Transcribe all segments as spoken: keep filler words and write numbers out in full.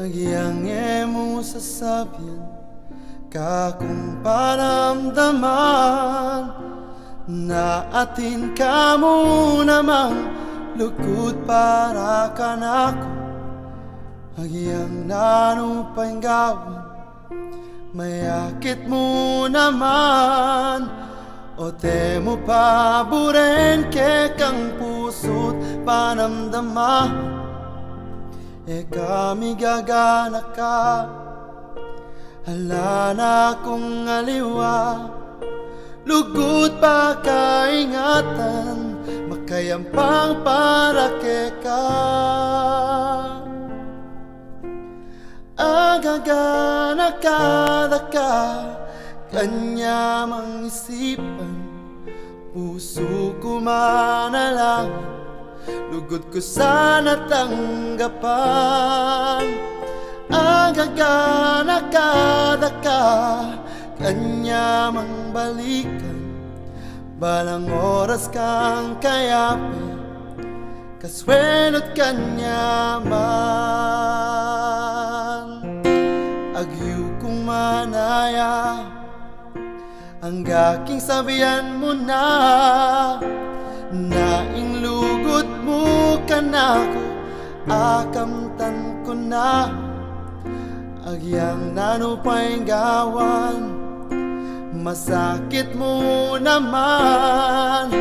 Agyang e mu sasabian, kakung panamdaman, na atin ka mu namang lugud para kanaku. Agyang nanu pa ing gawan, mayakit mu naman, o te mu pa buren kekang pusu't panamdaman. E ka migaganaka, ala na kung aliwa, lugud pa kaingatan, makayampang para keka. Agaganaka daka, kanya mang isipan, pusu ku manalangin, lugud ku sana tanggapan. Agaganaka daka, kanya mang balikan, balang oras kang kayabe, kaswenu't kanya man. Agyu kung manaya, angga king sabian mu na, na ing lugud mu kanaku, akamtan ku na. Agyang nanu pa ing gawan, masakit mu naman,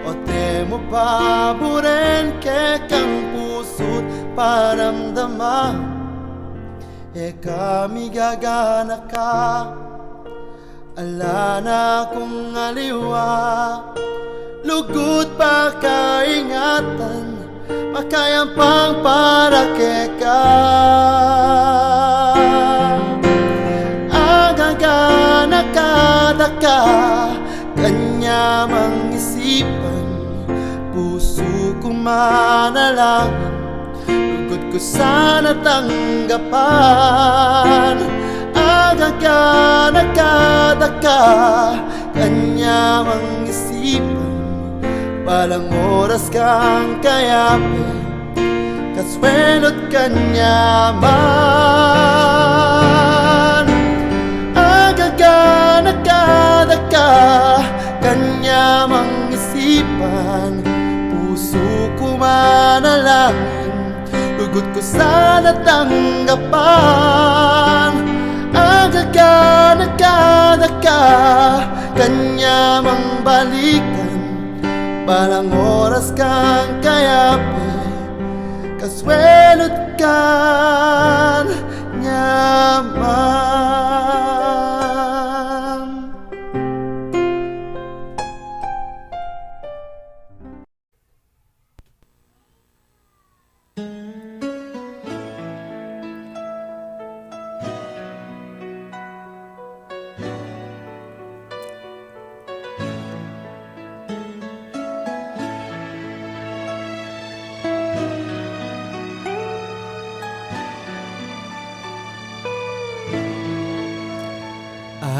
o te mu pa buren kekang pusu't panamdaman. E ka migaganaka, ala na kung aliwa, lugud pa kaingatan, makayampang para keka. Agaganaka daka, kanya mang isipan, pusu ku manalangin, lugud ku sana tanggapan. Agaganaka daka, kanya mang isipan, balang oras kang kayabe, kaswenu't kanya man. Agaganaka daka, kanya mang isipan, pusu ku manalangin, lugud ku sana tanggapan. Agaganaka daka, kanya mang balikan, balang oras kang kayabe, kaswenu't kanya man.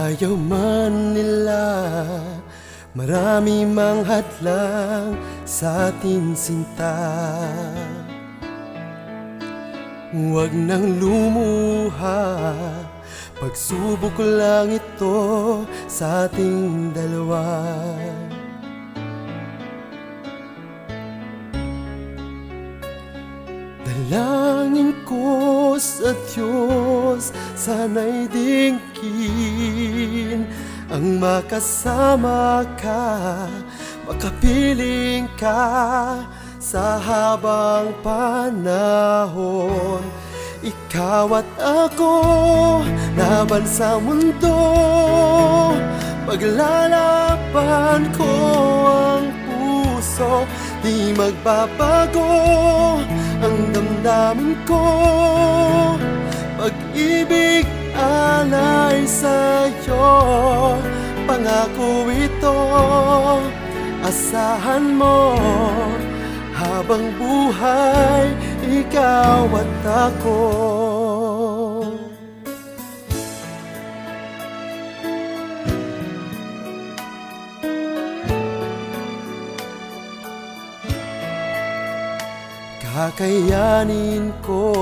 Ayaw man nila, marami mang hadlang sa ating sinta. Huwag nang lumuha, pagsubok lang ito sa ating dalawa. Dalangin ko sa Diyos, sana'y dinggin ang makasama ka, makapiling ka sa habang panahon. Ikaw at ako laban sa mundo, paglalaban ko ang puso, di magbabago ang damdamin ko. Pag-ibig alay sa'yo, pangako ito, asahan mo. Habang buhay, ikaw at ako. Kakayanin ko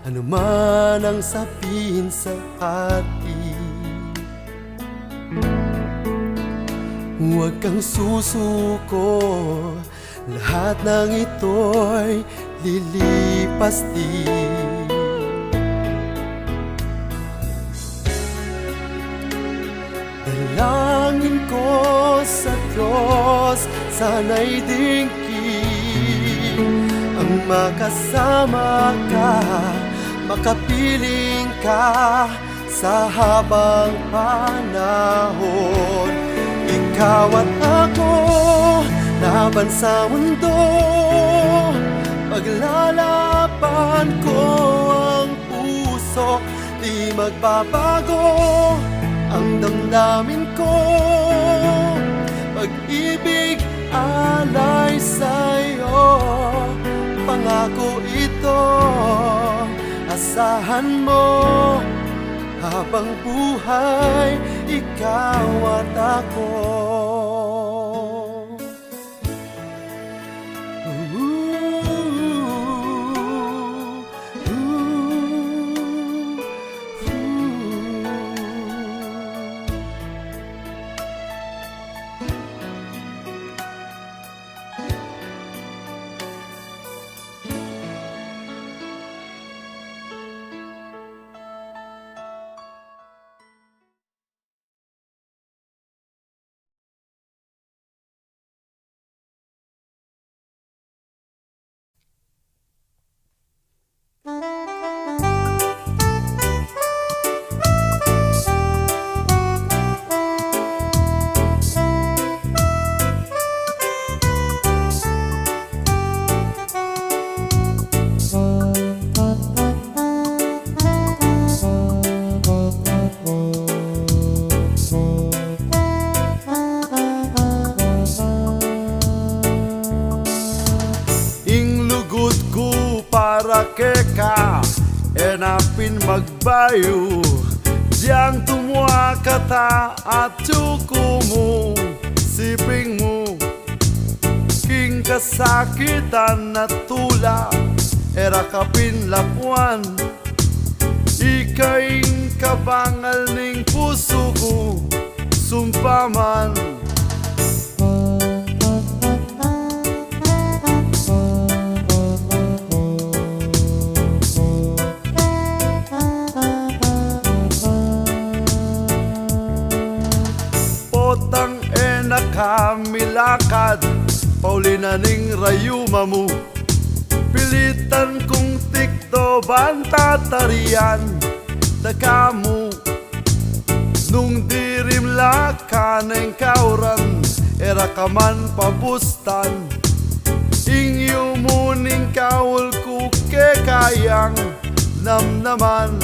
Anuman ang sabihin sa atin, huwag kang susuko. Lahat ng ito'y lilipas din. Dalangin ko sa Diyos, sana'y dinggin ang makasama ka, makapiling ka sa habang panahon. Ikaw at ako laban sa mundo, paglalaban ko ang puso, di magbabago ang damdamin ko. Pag-ibig alay sa'yo, pangako ito, asahan mo, habang buhay ikaw at ako. Ing lugud ku para keka, e na pin magbayu, diang tumua kata at yuku mu, siping mu. King kasakitan at tula, e ra ka pin lakuan. Ika ing kabangal ning pusu ku, sumpa man. Potang e na ka milakad, pauli na ning rayuma mu. Pilitan kung tikdo ban tatarian da ka mu. Nung dirimla ka neng kauran, e ra ka man pabustan. Ing yumu ning kaul ku keka yang namnaman.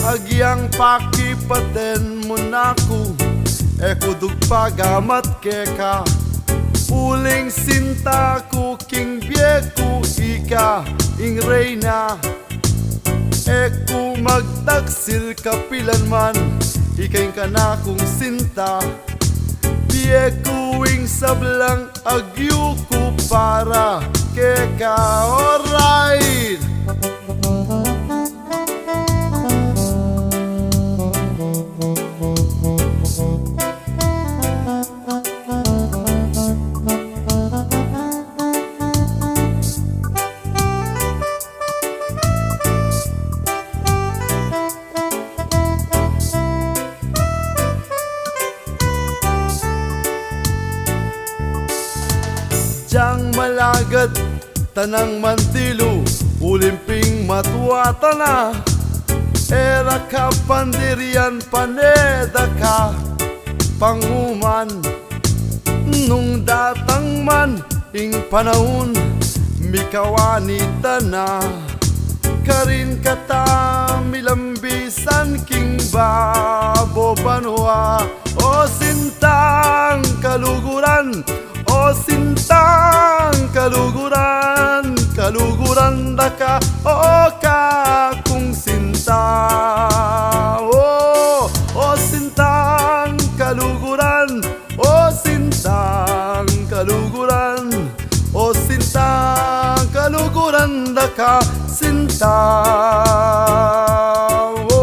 Agyang pakipaten mu na ku, e ku dug pagamat keka. Uling sinta ku king bie ku, ika ing reyna. E ku magtaksil kapilan man, ika ing kanakung sinta. Bie ku ing sablang agyu ku para keka. Alright! Diang malagad tanang mantilu, uling pin matua ta na. E ra ka pandirian pane da ka panguman. Nung datang man ing panaun, mikawani ta na. Karin kata milambisan king babo banua. O sintang kaluguran, o sintang kaluguran, kaluguran da ka, o kakung sinta. sinta. O, o sintang kaluguran, o sintang kaluguran, o sintang kaluguran da ka sinta. O.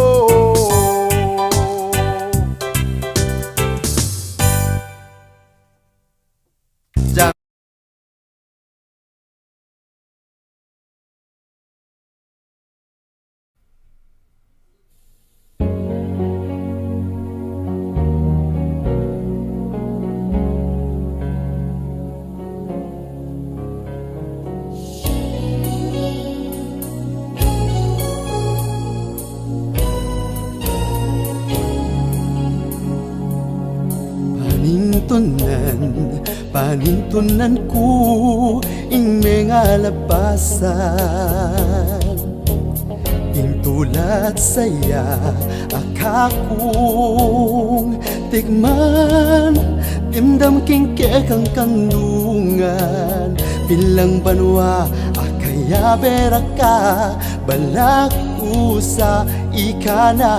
Panintunan, panintunan ku ing mengalapasan, ing tulat saya a kakung tikman, dimdam king kekang kanungan, bilang banua a kayabe ra ka, balak ku sa ika na.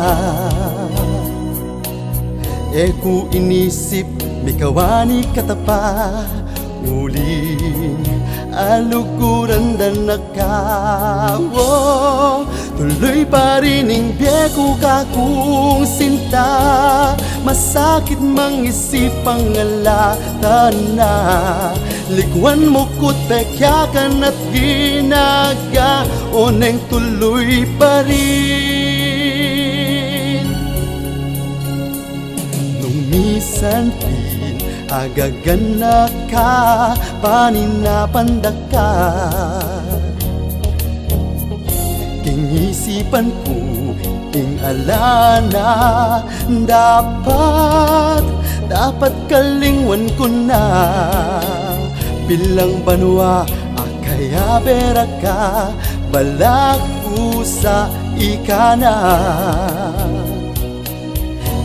E ku inisip mikawani katapa, uling aluguran da na ka. O, tuluy pa rin ing bie ku kakung sinta, masakit mang isip ang alatan na. Likuan mu ku't pekyakan at ginaga, oneng tuluy pa rin. Nung misan pin agagan na ka, paninapan da ka. King isipan ku ing ala na, dapat, dapat kalingwan ku na. Bilang banua a kayabe ra ka, balak ku sa ika na.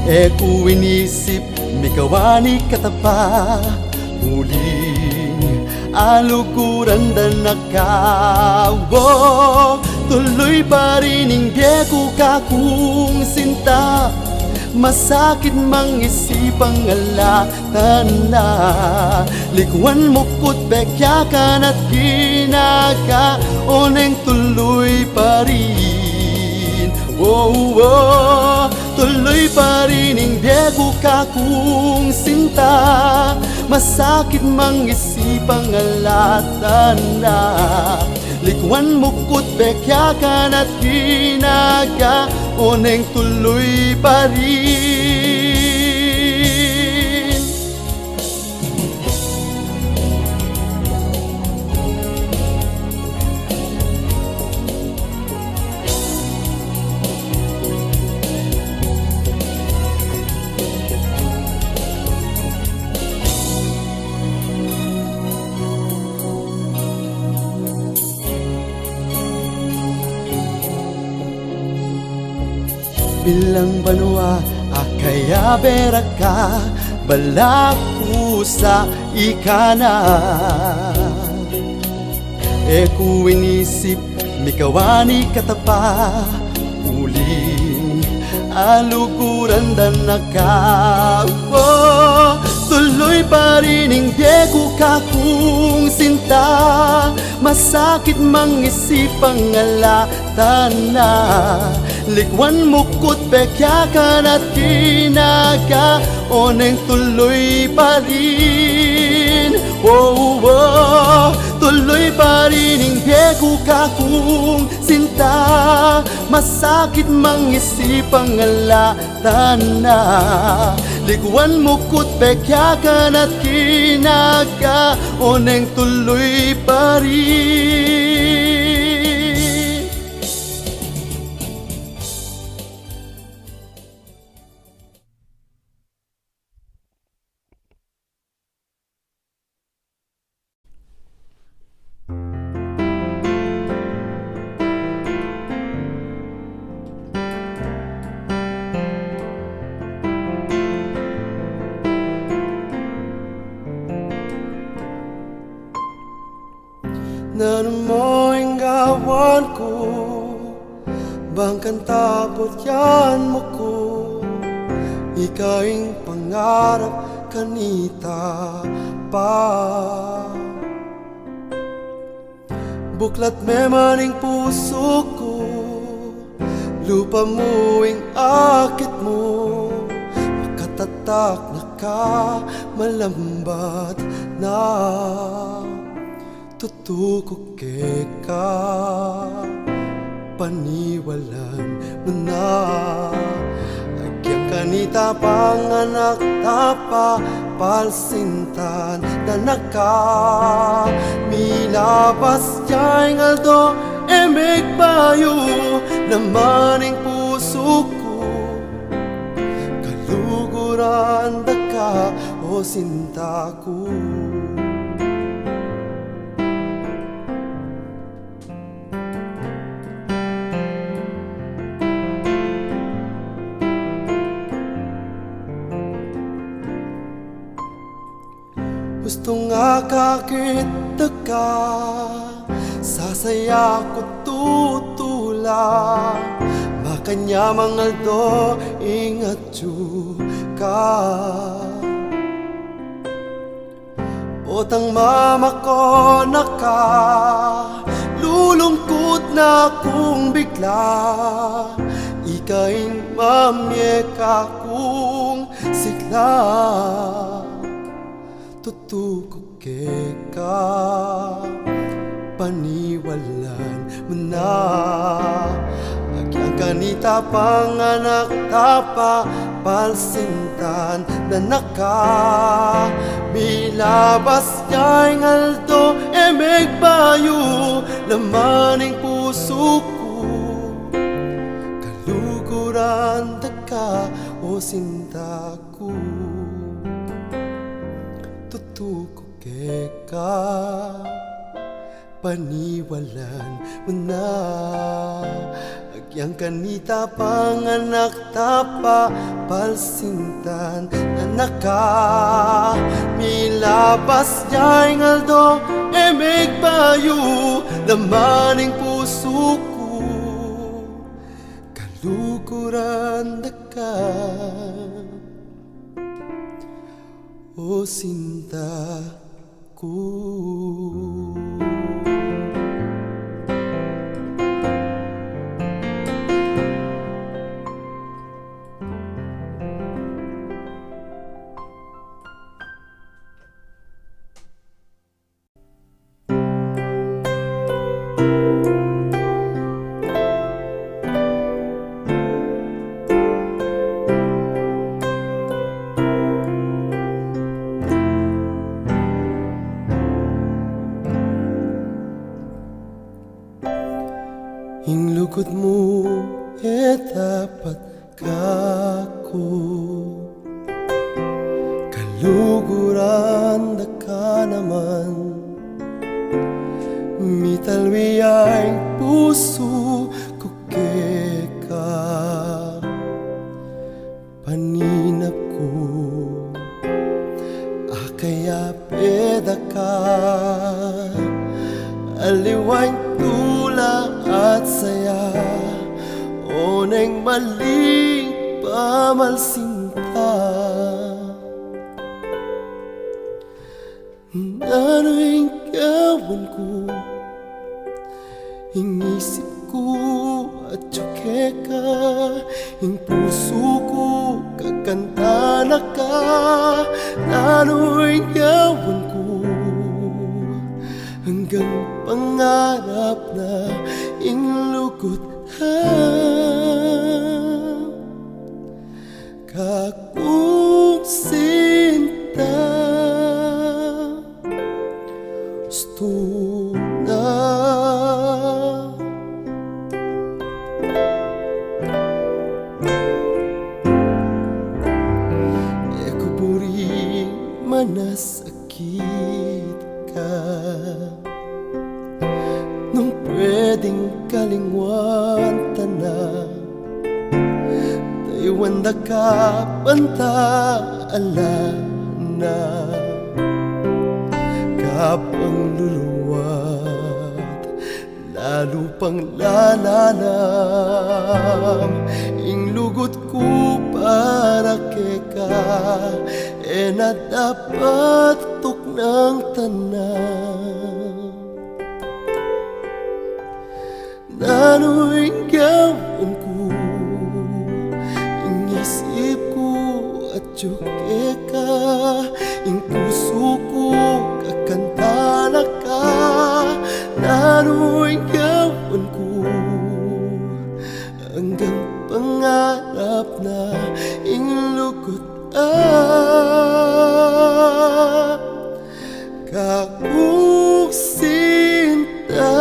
E ku inisip mikawani katapa, uling aluguran da na ka. O, tuluy pa rin ing bie ku kakung sinta, masakit mang isip ang alatan na. Likuan mu ku't pekyakan at ginaga, oneng tuluy pa rin. O, o, tuluy pa rin ing bie ku kakung sinta, masakit mang isip ang alatan na. Likuan mu ku't pekyakan at ginaga, oneng tuluy pa rin. Bilang banua a kayabe ra ka, balak ku sa ika na. E ku inisip mikawani katapa, uling aluguran da na ka. O, tuluy pa rin ing bie ku kakung sinta, masakit mang isip ang alatan na. Likuan mu ku't pekyakan at ginaga, oneng tuluy pa rin. O, o, tuluy pa rin ing bie ku kakung sinta, masakit mang isip ang alatan na. Likuan mu ku't pekyakan at ginaga, oneng tuluy pa rin. Nanu mo ing gawan ku, Bang kanita buryan mu ku, ika ing pangarap kanita pa. Buklat me man ing pusu ku, lupa mu ing akit mu, makatatak na ka, malambat na. Tutu ku keka, paniwalan mu na. Agyang kanita panganak ta pa, palsintan da na ka. Milabas ya ing aldo, e megbayu, laman ing pusu ku, kaluguran da ka, o sinta ku. Ustung akakit da ka, sasaya ku tutula, makanyamang aldo ing atyu ka. Potang mama ko na ka, lulungkut na kung bigla, ika ing mamye kakung sigla. Tutu ku keka, paniwalan mu na. Agyang kanita panganak ta pa, palsintan da na ka. Milabas ya ing aldo, e megbayu, laman ing pusu ku, kaluguran da ka, o sinta ku. Tutu ku keka, paniwalan mu na. Agyang kanita panganak ta pa, palsintan da na ka. Milabas ya ing aldo, e megbayu, laman ing pusu ku, kaluguran da ka, o sinta ku. Ing lugud mu e dapat kaku, kaluguran da ka naman. Mitalwi ya ing pusu ku keka. Paninap ku, akayap e da ka, aliwa ing tula at saya, o neng maling pamalsinta. Nanu ing gawan ku? Ing isip ku atyu keka, ing pusu ku kakanta na ka. Nanu ing gawan ku? Anggang pangarap na ing lugud ha kakung sinta. Ustu na. E ku buri manasakit ka. Nung pwedeng kalingwan ta na, daywan da ka banta ala na. Kabang luluwat, Lupang lalalam ing lugud ku para keka, e na dapat tuknang tanan. Nanu ing gawan ku, ing isip ku atyu keka, ing pusu ku kakanta na ka. Nanu ing gawan ku, anggang pangarap na ing lugud a kakung sinta.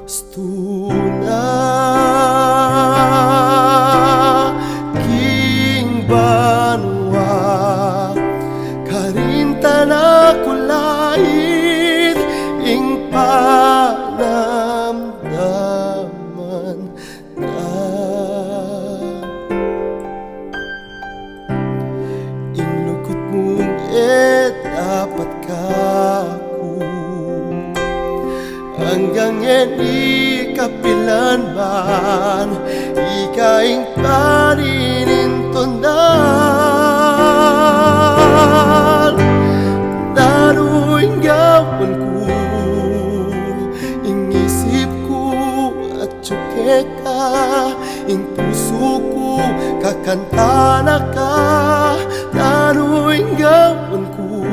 Stuna king banua, karin ta na kulait ing panamdaman. Ing lugud mung e dapat kaku, anggang e ni kapilan man, ika ing paninintunan. Nanu ing gawan ku, ing isip ku atyu keka, ing pusu ku kakanta na ka. Nanu ing gawan ku,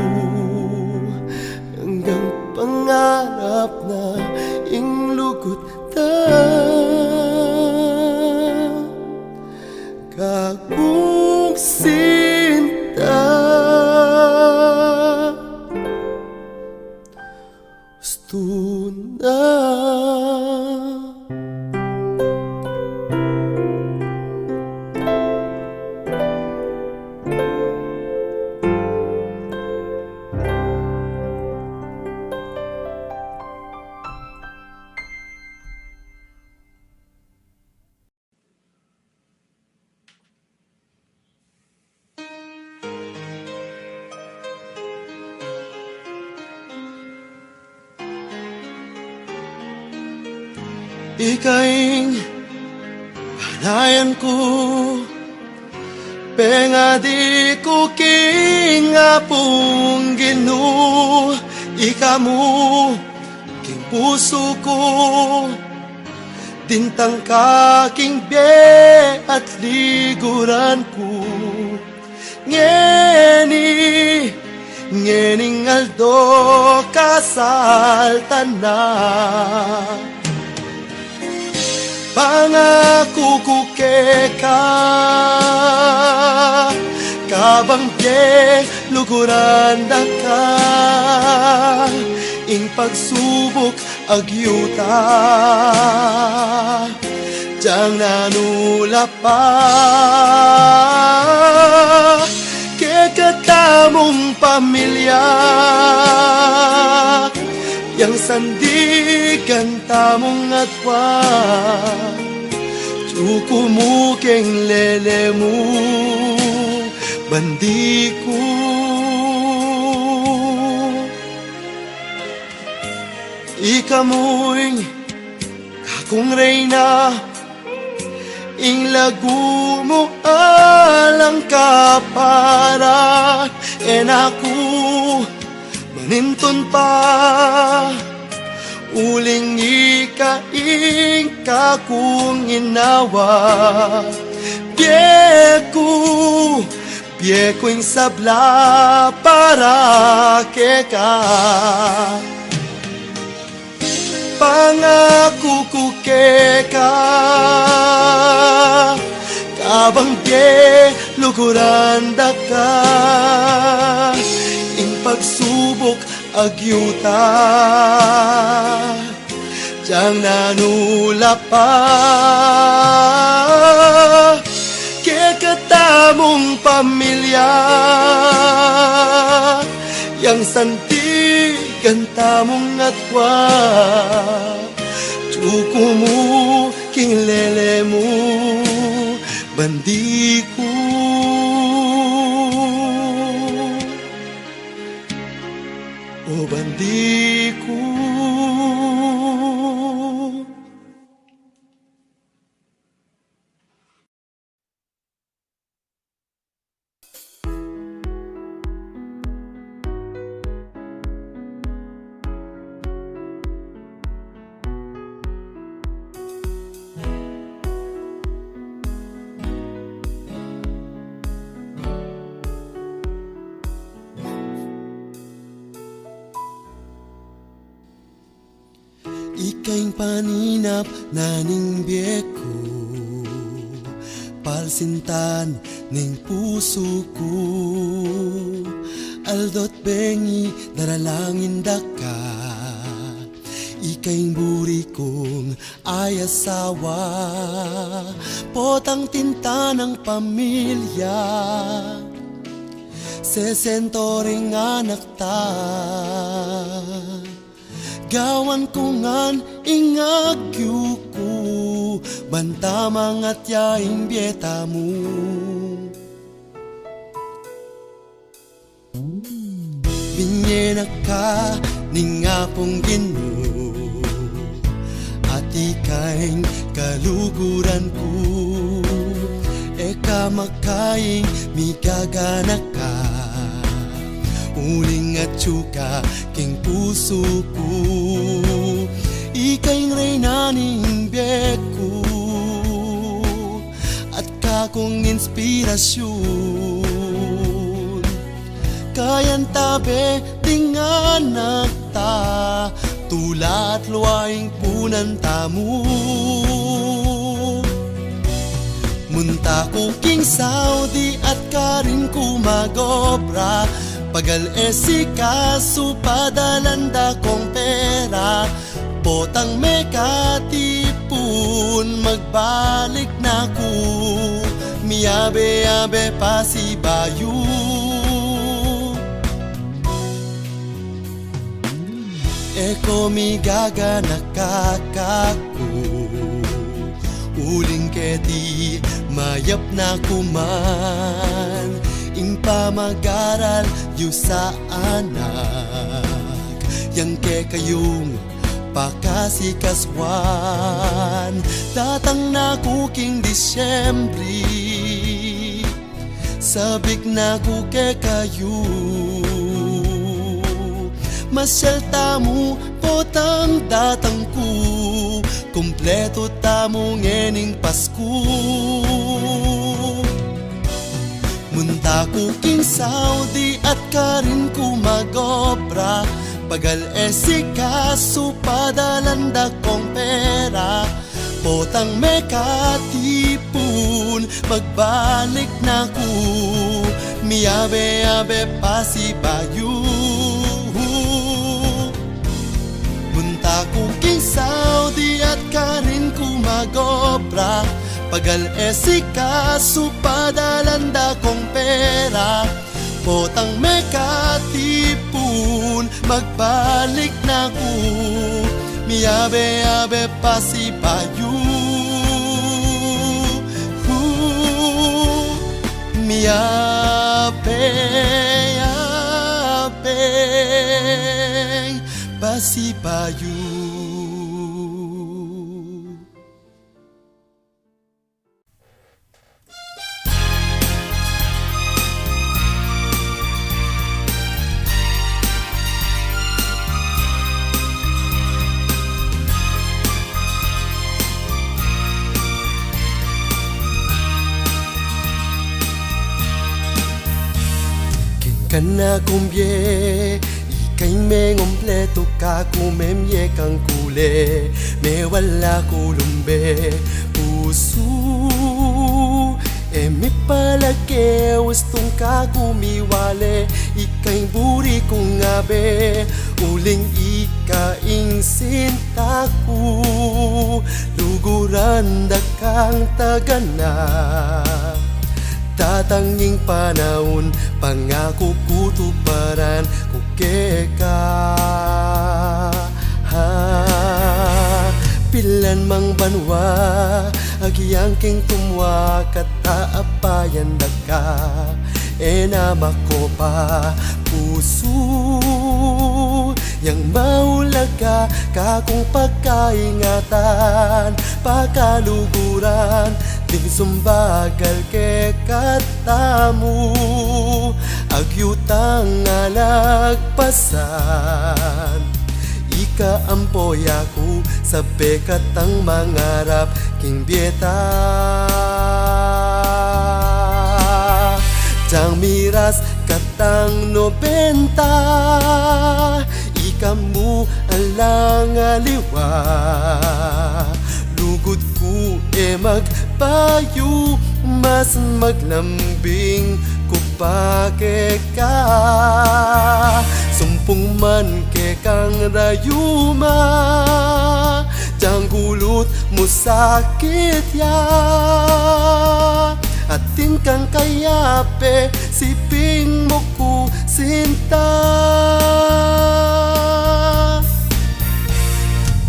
anggang pangarap na ing lugud ta kakung sinta. Stuna. Ika ing panayan ku, pengadi ku king Apung Ginu. Ika mu king pusu ku, dintang ka king bie at liguran ku. Ngeni, ngening aldo kasaltan na. Pangaku ku keka, kabang bie luguran da ka, ing pagsubuk agyuta, dyang nanula pa keka tamung pamilya, yang sandigan tamung atwa. Atyu ku mu king lele mu, bandi ku. Ika mu ing kakung reyna, ing lagu mu alang kaparan, e na ku manintun pa, uling ika ing kakung ginawa. Bie ku, bie ku ing sabla para keka. Pangaku ku keka, kabang bie luguran da ka, ing pagsubuk agyuta, dyang nanula pa keka tamung pamilya, yang sandigan tamung atwa. Atyu ku mu king lele mu, bandi ku. O bandi ku. Ika ing paninap na ning bie ku, palsintan ning pusu ku. Aldo't bengi daralangin da ka, ika ing buri kung e asawa, potang tinta nang pamilya, sesento ring anak ta. Gawan ku ngan ing agyu ku, ban ta mangat ya ing bie tamu. Binye na ka ning Apung Ginu, at ika ing kaluguran ku. E ka makaing migaganaka, uling atyu ka king pusu ku. Ika ing reyna ning bie ku, at kakung inspirasyun. Kayan tabe ding anak ta, tula at lua ing punan tamu. Munta ku king Saudi at karin ku mag-obra, pagal e sikasu padalan da kung pera. Potang mekatipun, magbalik na ku, miyabe-yabe pasibayu. E ko migaganaka kaku, uling keti mayap na ku man ing pamag-aral yu sa anak. Yang kekayung pakasikasuan, datang na ku king Disyembre, sabik na ku kekayu. Masyal tamu, potang datang ku, kumpletu tamu ngening Pasku. Munta ku king Saudi at karin ku mag-obra, pagal e sikasu padalan da kung pera. Potang mekatipun, magbalik na ku, miyabe-yabe pasibayu. Munta ku king Saudi at karin ku mag-obra, pagal e sikasu padalan da kung pera. Potang mekatipun, magbalik na ku, miyabe-yabe pasibayu. Miyabe-yabeng pasibayu. King kanakung bie, ika ing mengumpletu kaku, memye kang kule, mewala ku lumbe pusu. E mipalake ustung kaku miwale, ika ing buri kung abe, uling ika ing sinta ku, luguran da kang tagana. Datang ing panaun, pangaku ku tuparan ku keka. Ha, pilan mang banua, agyang king tumua kata apayan da ka, e na makopa pusu. Yang maulaga kakung pakaingatan, pakaluguran, ding sumbagal kekatamu, agyu tang alagpasan. Ika ampo yaku, sabekatang mangarap king bie ta. Dang miras katang nobenta, Ika mu alang aliwa, lugud ku e magbayu, mas maglambing ku pa keka. Sumpung man kekang rayuma, dang gulut mu sakit ya. Atin kang kayabe, siping mu ku sinta.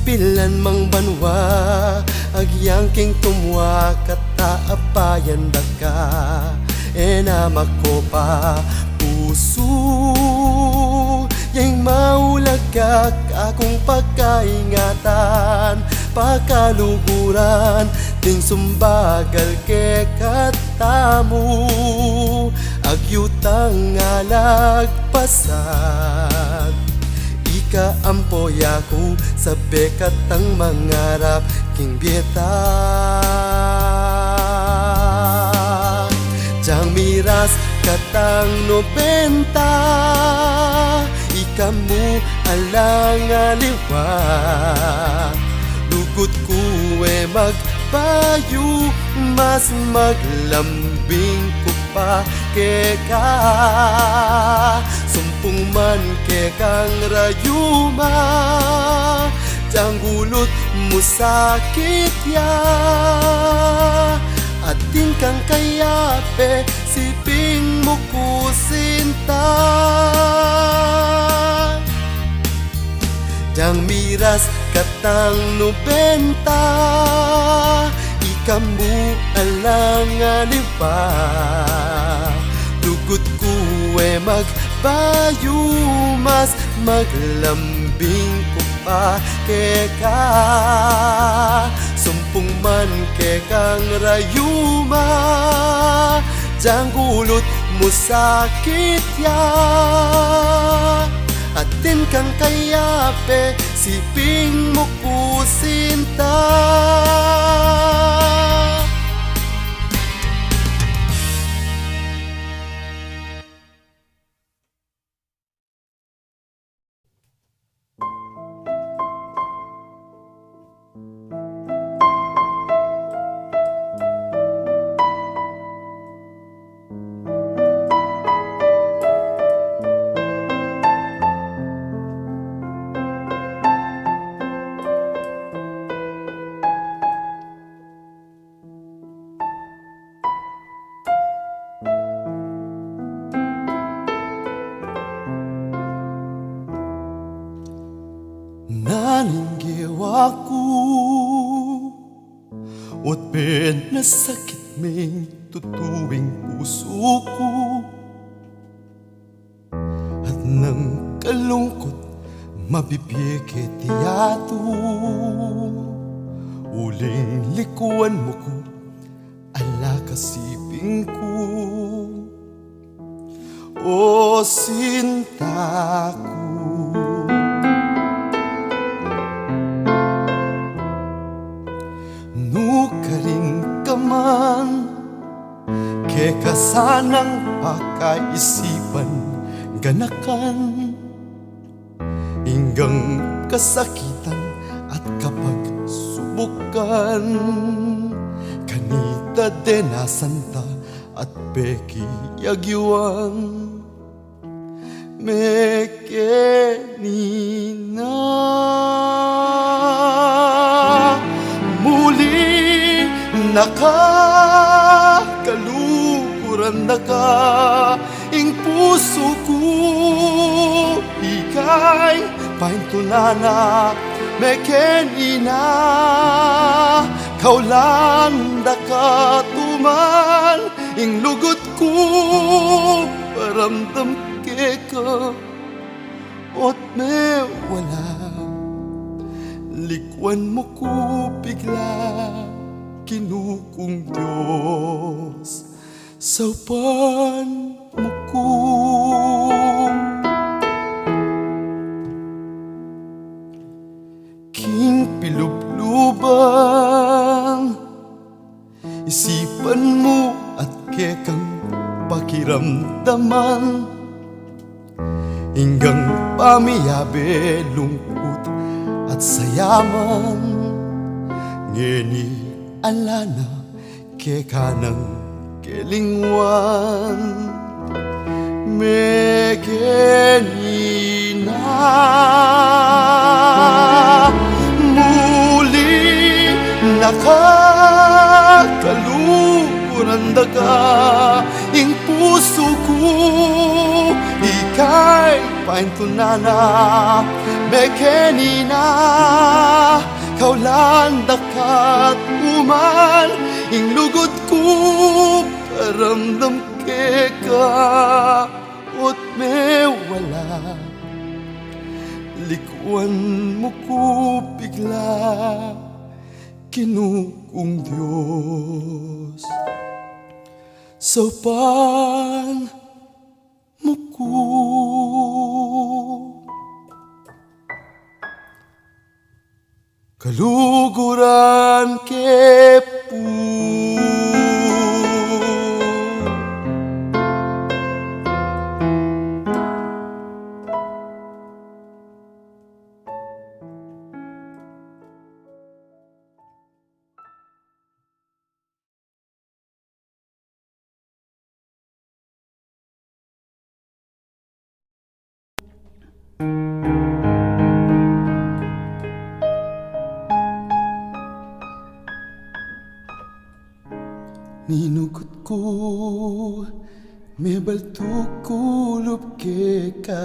Pilan mang banua, agyang king tumua, kata apayan da ka. E na makopa pusu, yang maulaga kakung pakaingatan, pakaluguran, ding sumbagal kekatamu, agyutang alagpasan. Ika ampo ya ku, sabekatang mangarap king bie ta. Dang miras katang nobenta, ika mu alang aliwa, lugud ku e magbayu, mas maglambing ku pa keka. Sumpung man kekang rayuma, dang gulut mu sakit ya. Atin kang kayabe, siping mu ku sinta. Dang miras katang nobenta, ika mu alang aliwa, lugud ku e magbayu, mas maglambing ku pa keka. Sumpung man kekang rayuma, dang gulut mu sakit ya. Atin kang kayabe, siping mu ku sinta. Nanung gewa ku, o't penasakit meng tutu ing pusu ku. At nang kalungkut mabibie keti yatu, uling likuan mu ku, ala ka siping ku, o sinta ku. Nukarin ka man, keka sanang pakaisipan, ganakan, inggang kasakitan at kapagsubukan, kanita denasan ta at pekiagyuan. Mekeni na, muli na ka, kaluguran na ka, ing pusu ku ika'y paintunan na. Mekeni na, kaulan da ka tuman, ing lugud ku paramdam keka. O't mewala, likuan mu ku bigla, Ginu kung Dios, saupan mu ku. King pilubluban, isipan mu at kekang pakiramdaman, Inggang pamiyabe lungkut at saya man, ngeni ala na keka nang kelingwan. Mekeni na muli na ka, kaluguran da ka ing pusu ku, ika'y paintunan na. Mekeni na, kaulan da ka tuman ing lugud ku, paramdam keka, ot mewala, likuan mu ku bigla, Ginu kung Dios. Saupan mu ku. Kaluguran ke pu. Ninugut ku, mebal tuku lub keka,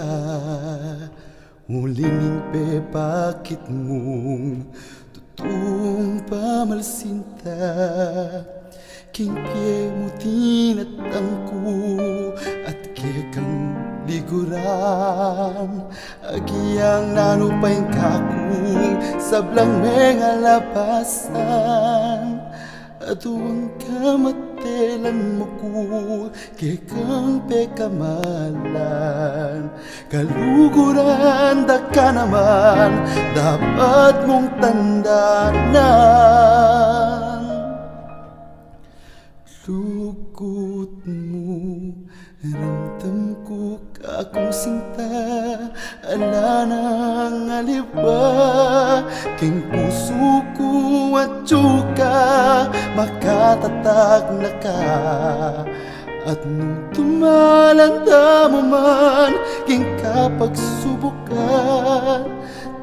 uli ning pepakit mung tutung pamalsinta. King pie mu tinatang ku at kekang liguran, agyang nanu pa ing kakung sablang mengalabasan. Aduang kamatelan mu ku kekang pekamalan, kaluguran da ka naman dapat mung tandanan. Lugud mu, ramdam ku kakung sinta, ala nang aliwa king pusu ku, atyu ka, makatatag na ka. At nung dumalan da mu man king kapagsubukan,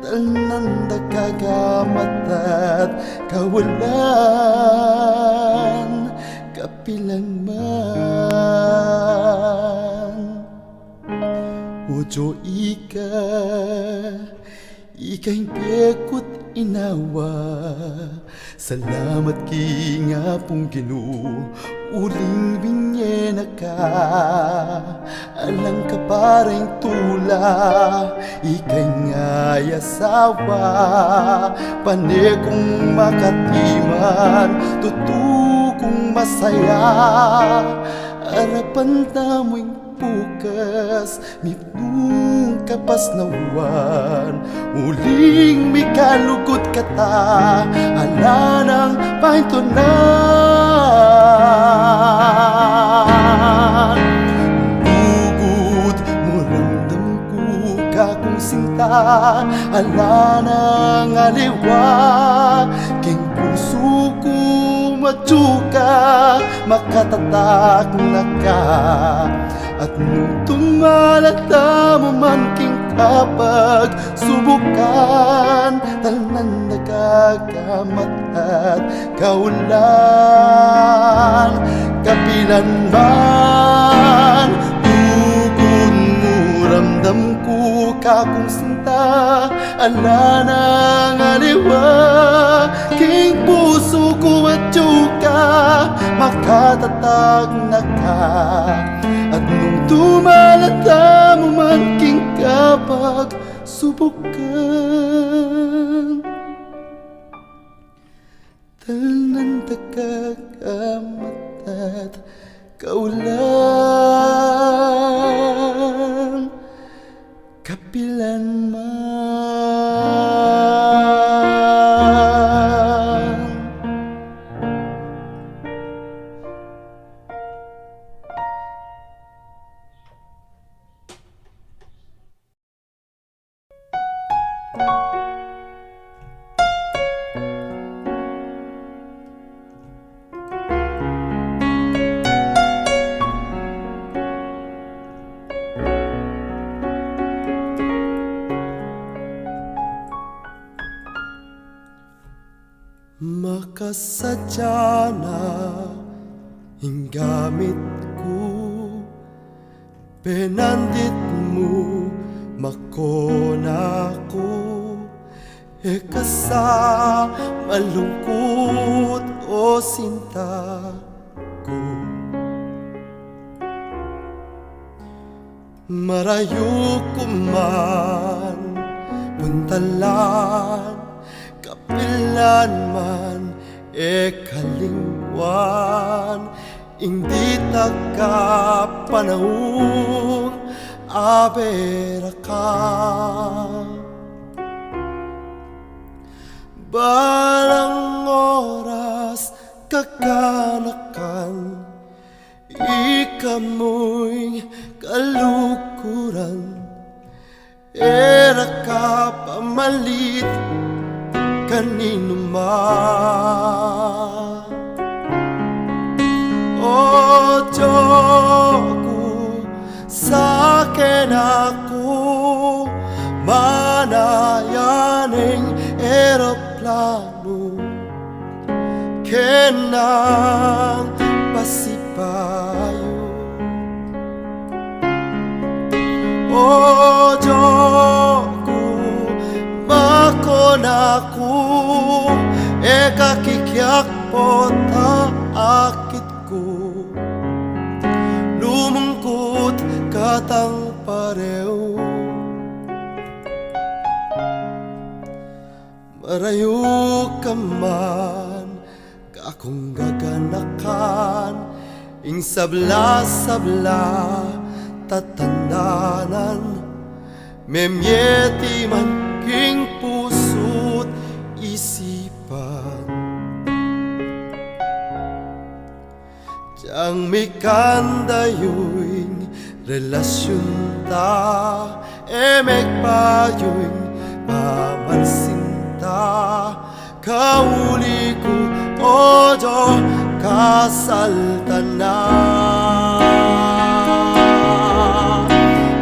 talnan da ka gamat at kawalan, kapilan man. Udyo ika, ika ing pekut inawa. Salamat king Apung Ginu, uling binye na ka alang kapareng tula, ika ing asawa, pane kung makatiman, tutu kung masaya. Arapan tamu ing bukas, mitmung kapasnawan, uling mikalugud kata, ala nang paintunan. Lugud mu, ramdam ku kakung sinta, ala nang aliwa king pusu ku, atyu ka, makatatag na ka. At nung dumalan da mu man king kapagsubukan, talnan da ka gamat at kaulan, kapilan man. Lugud mu, ramdam ku kakung sinta, ala nang aliwa king pusu ku, atyu ka, makatatag na ka. At nung dumalan da mu man king kapagsubukan, talnan da ka gamat at kaulan, kapilan man. Sadya na ing gamit ku, penandit mu makona ku, e ka sa malungkut o sinta ku. Marayu ku man puntalan, kapilan man e kalingwan, ing ditak a panaun a bera ka. Balang oras kakanakan, ika mu'y kaluguran, e ra ka pamalit kaninu man. O Dios ku, sa kena ku, manaya neng eroplanu, kena pasibayu. O Dios ku, makona ku, e ka kikiakpot a akit ku, lumungkut katang parehu. Marayu ka man, kakung gaganakan, ing sabla-sabla tatandanan, memyeti man king pusu't isipan. Dang mikandayu'y relasyun ta, e megbayu'y pamansin ta, kauli ku, o Dios, kasaltan na.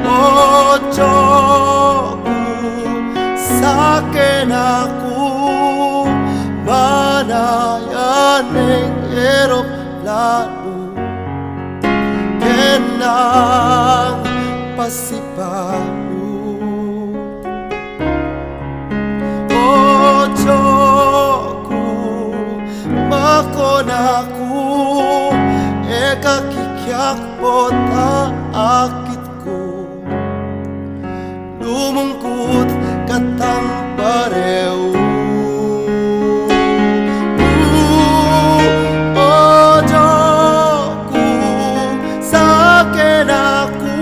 O Dios ku, sa kena ku, manaya neng eroplanu, kena pasibayu. O Dios ku, makona ku, e ka kikiakpot a akit ku, lumungkut katang parehu. O Dios ku, sa kena ku,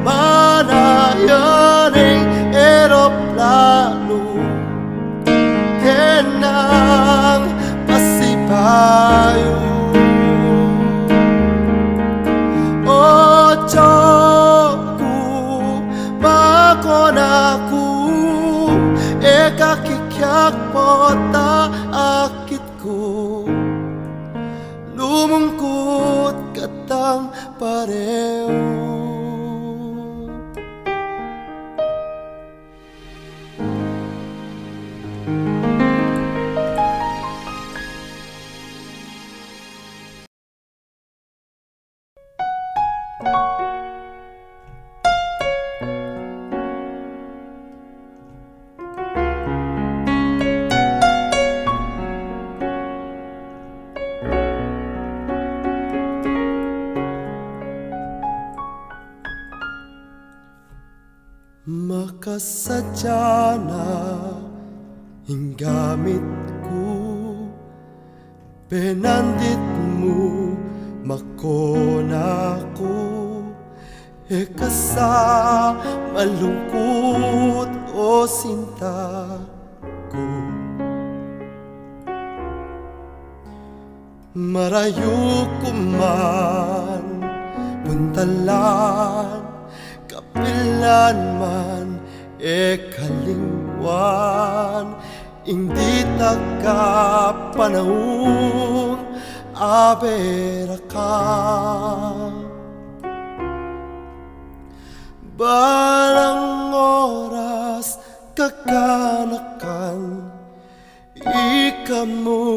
manaya neng eroplanu, kenang pasibayu. O Dios ku, makona ku, e ka kikiakpot a akit ku, lumungkut katang parehu. Makasadya na ing gamit ku, penandit mu makona ku, e ka sa malungkut o sinta ku. Marayu ku man puntalan, kapilan man e kalingwan, ing ditak a panaun a bera ka. Balang oras kakanakan, ika mu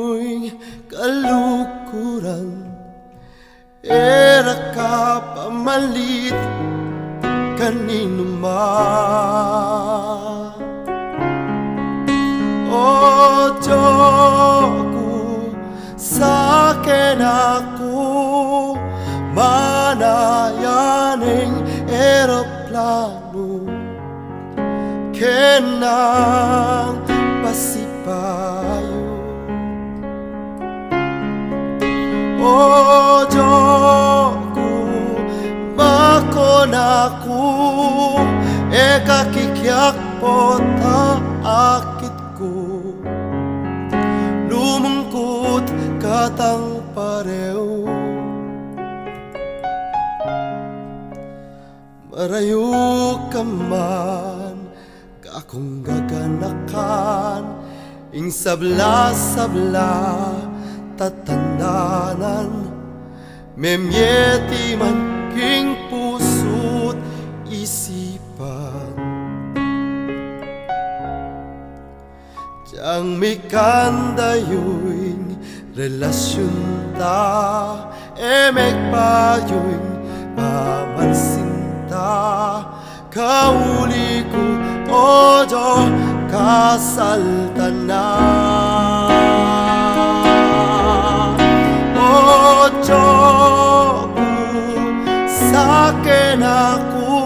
Alit kaninu man. O Dios ku, saken aku, mana ya ning eroplanu, kena pasibayu. O Dios ku, bakuna ku, e ka kikiakpot a akit ku, lumungkut katang pareu. Marayu ka man kakung gaganakan, ing sabla-sabla tatandanan, memieti man king pusu't isipan. Dang mikandayu ing relasyun ta, e megbayu ing pamansin ta, kauli ku, o Dios, kasaltan na. O Dios ku, saken aku,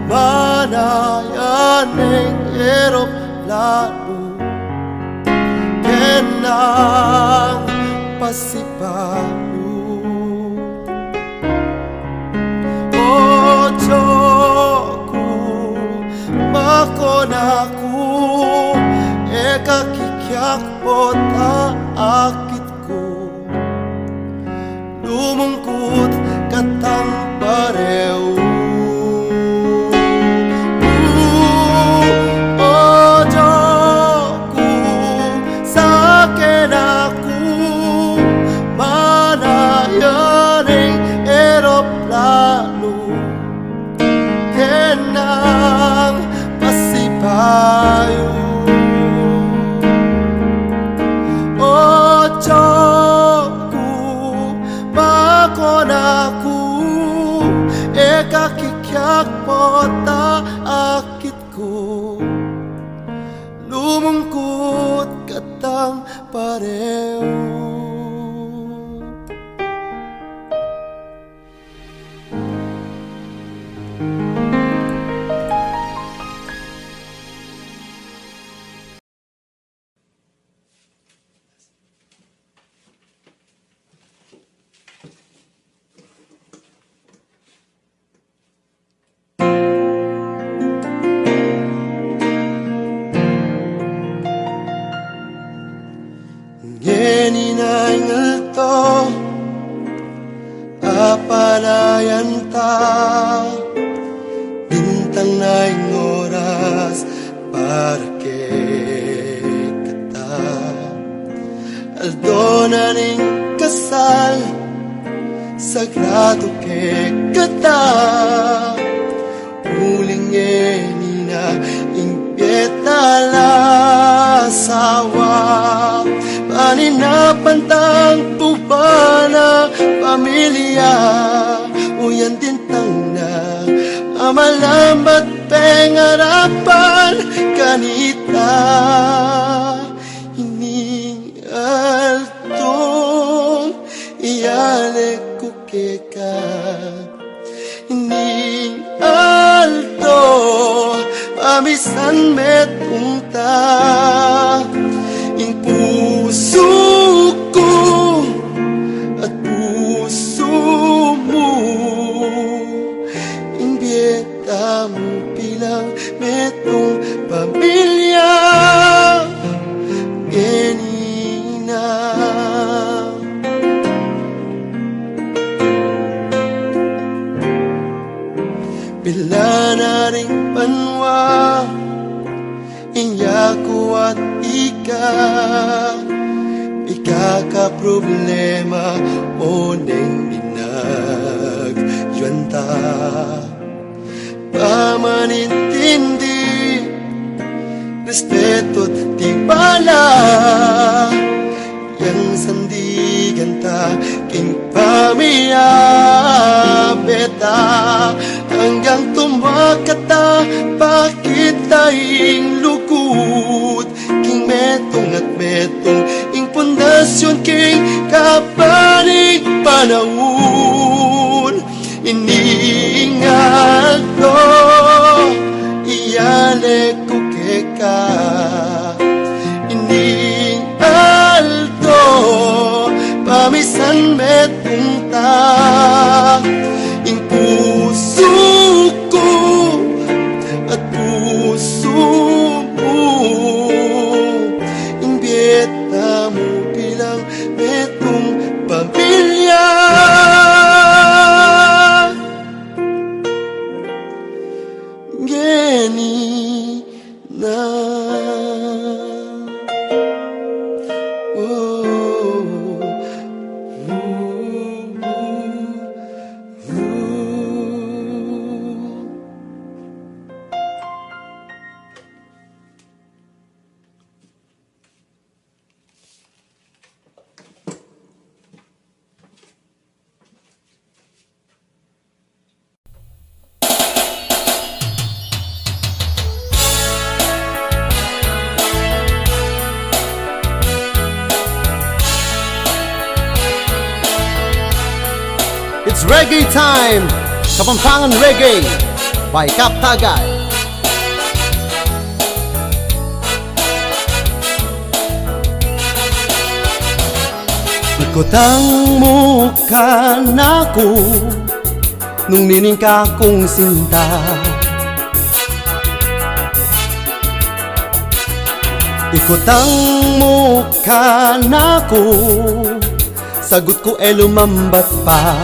mana ya ning eroplanu, kenang pasibayu. O Dios ku, bakuna ku, e ka kikiakpot a akit ku, lumungkut katang pareu. O Dios ku, saken aku, mana ya ning eroplanu, kenang pasibayu. O Dios ku, bakuna ku, e ka kikiakpot a akit ku, lumungkut katang pareu. Ngeni na ing aldo, apalayan ta, bintang na ing oras para kekata. Aldo na ning kasal, sagradu kekata. Uling ngeni na ing bie ta asawa, paninapan tang buban a pamilya, uyan din tang na amalambat pengarapan kanita. Ining aldo, iyale ku keka. Ining aldo, pamisan metung ta. Ing pusu ku at pusu mu, ing bie tamu bilang metung pamilya, ngeni na. Pila na ring banua, inya ku at ika, ikakaproblema o neng binagyuan ta. Pamanintindi, respetu't tiwala, yang sandigan ta king pamilya, ta, anggang tumakata, pakit ta ing lugud king metung at metung, ing pundasyun king kapaning panaun. Ining aldo, iyale ku keka. Ining aldo, pamisan metung ta. Ing pusu ku at pusu mu, ing bie tamu bilang metung pamilya. Ngeni na. Oh. It's reggae time! Kapampangan Reggae by Kap Tagay. Ikutang mu kanaku nung nining kakung sinta. Ikutang mu kanaku, sagut ku e lumambat pa.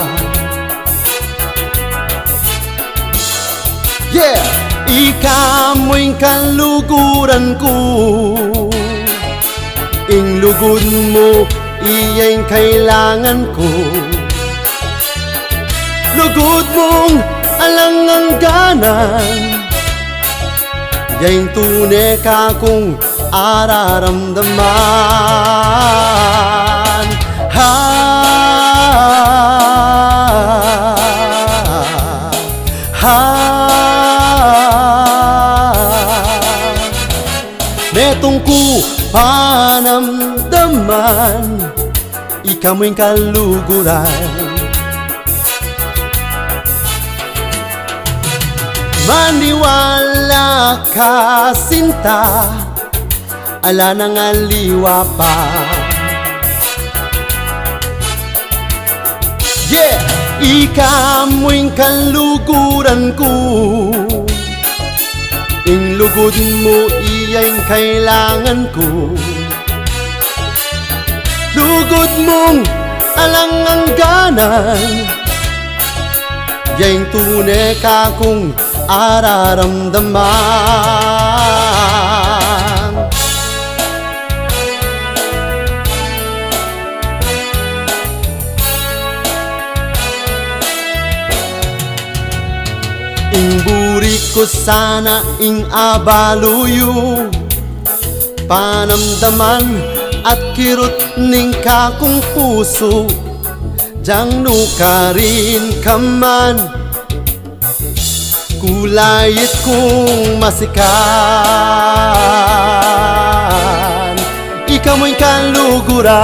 Yeah! Ika mu ing kaluguran ku, ing lugud mu iya ing kailangan ku. Lugud mung alang angganan, ya ing tune kakung araramdaman. Ha, ha. Metung ku panamdaman, ika mu ing kaluguran. Maniwala ka sinta, ala nang aliwa pa. Yeah! Ika mu ing kaluguran ku, ing lugud mu iya ing kailangan ku. Lugud mung alang angganan, ya ing tune kakung araramdaman. Ing buri ku sana ing abalu yu, panamdaman at kirut ning kakung pusu, jang nukarin ka man. Kulayit kung masikan, ika mu ing kaluguran.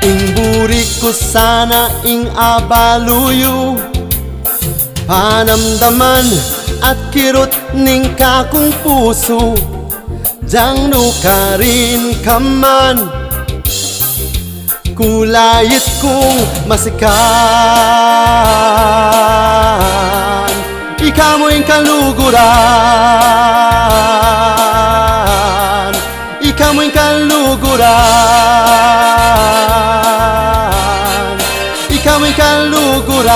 Ing buri ku sana ing abalu yu, panamdaman at kirut ning kakung pusu, jang nukarin ka man. Kulayit kung masikan, ika mu ing kaluguran. Ika mu ing kaluguran. Ika mu ing kaluguran.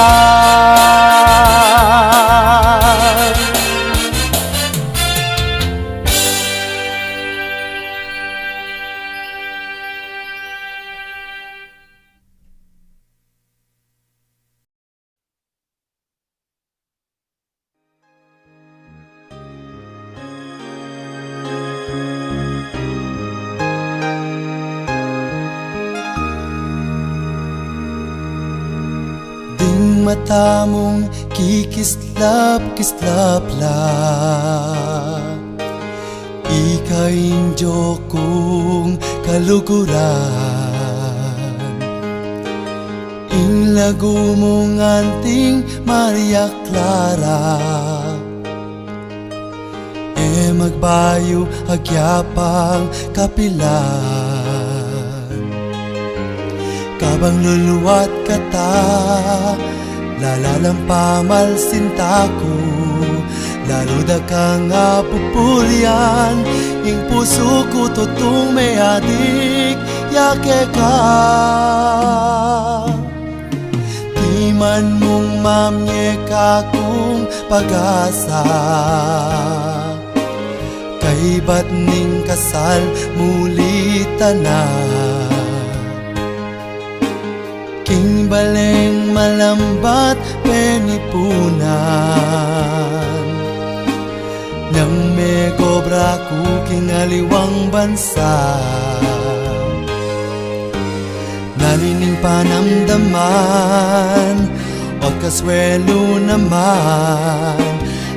Mata mung kikislap-kislap la, ika ing dyo kung kaluguran. Ing lagu mung anting Maria Clara, e magbayu agyapang kapilan. Kabang luluat kata, lalalam pamal sinta ku, lalu da kang apupulyan, ing pusu ku tutung meadik ya keka. Timan mung mamye kakung pag-asa, kaybat ning kasal mu litana. King baleng malambat penipunan, nang megobra ku king aliwang bansa. Narining panamdaman, o kasuelu naman,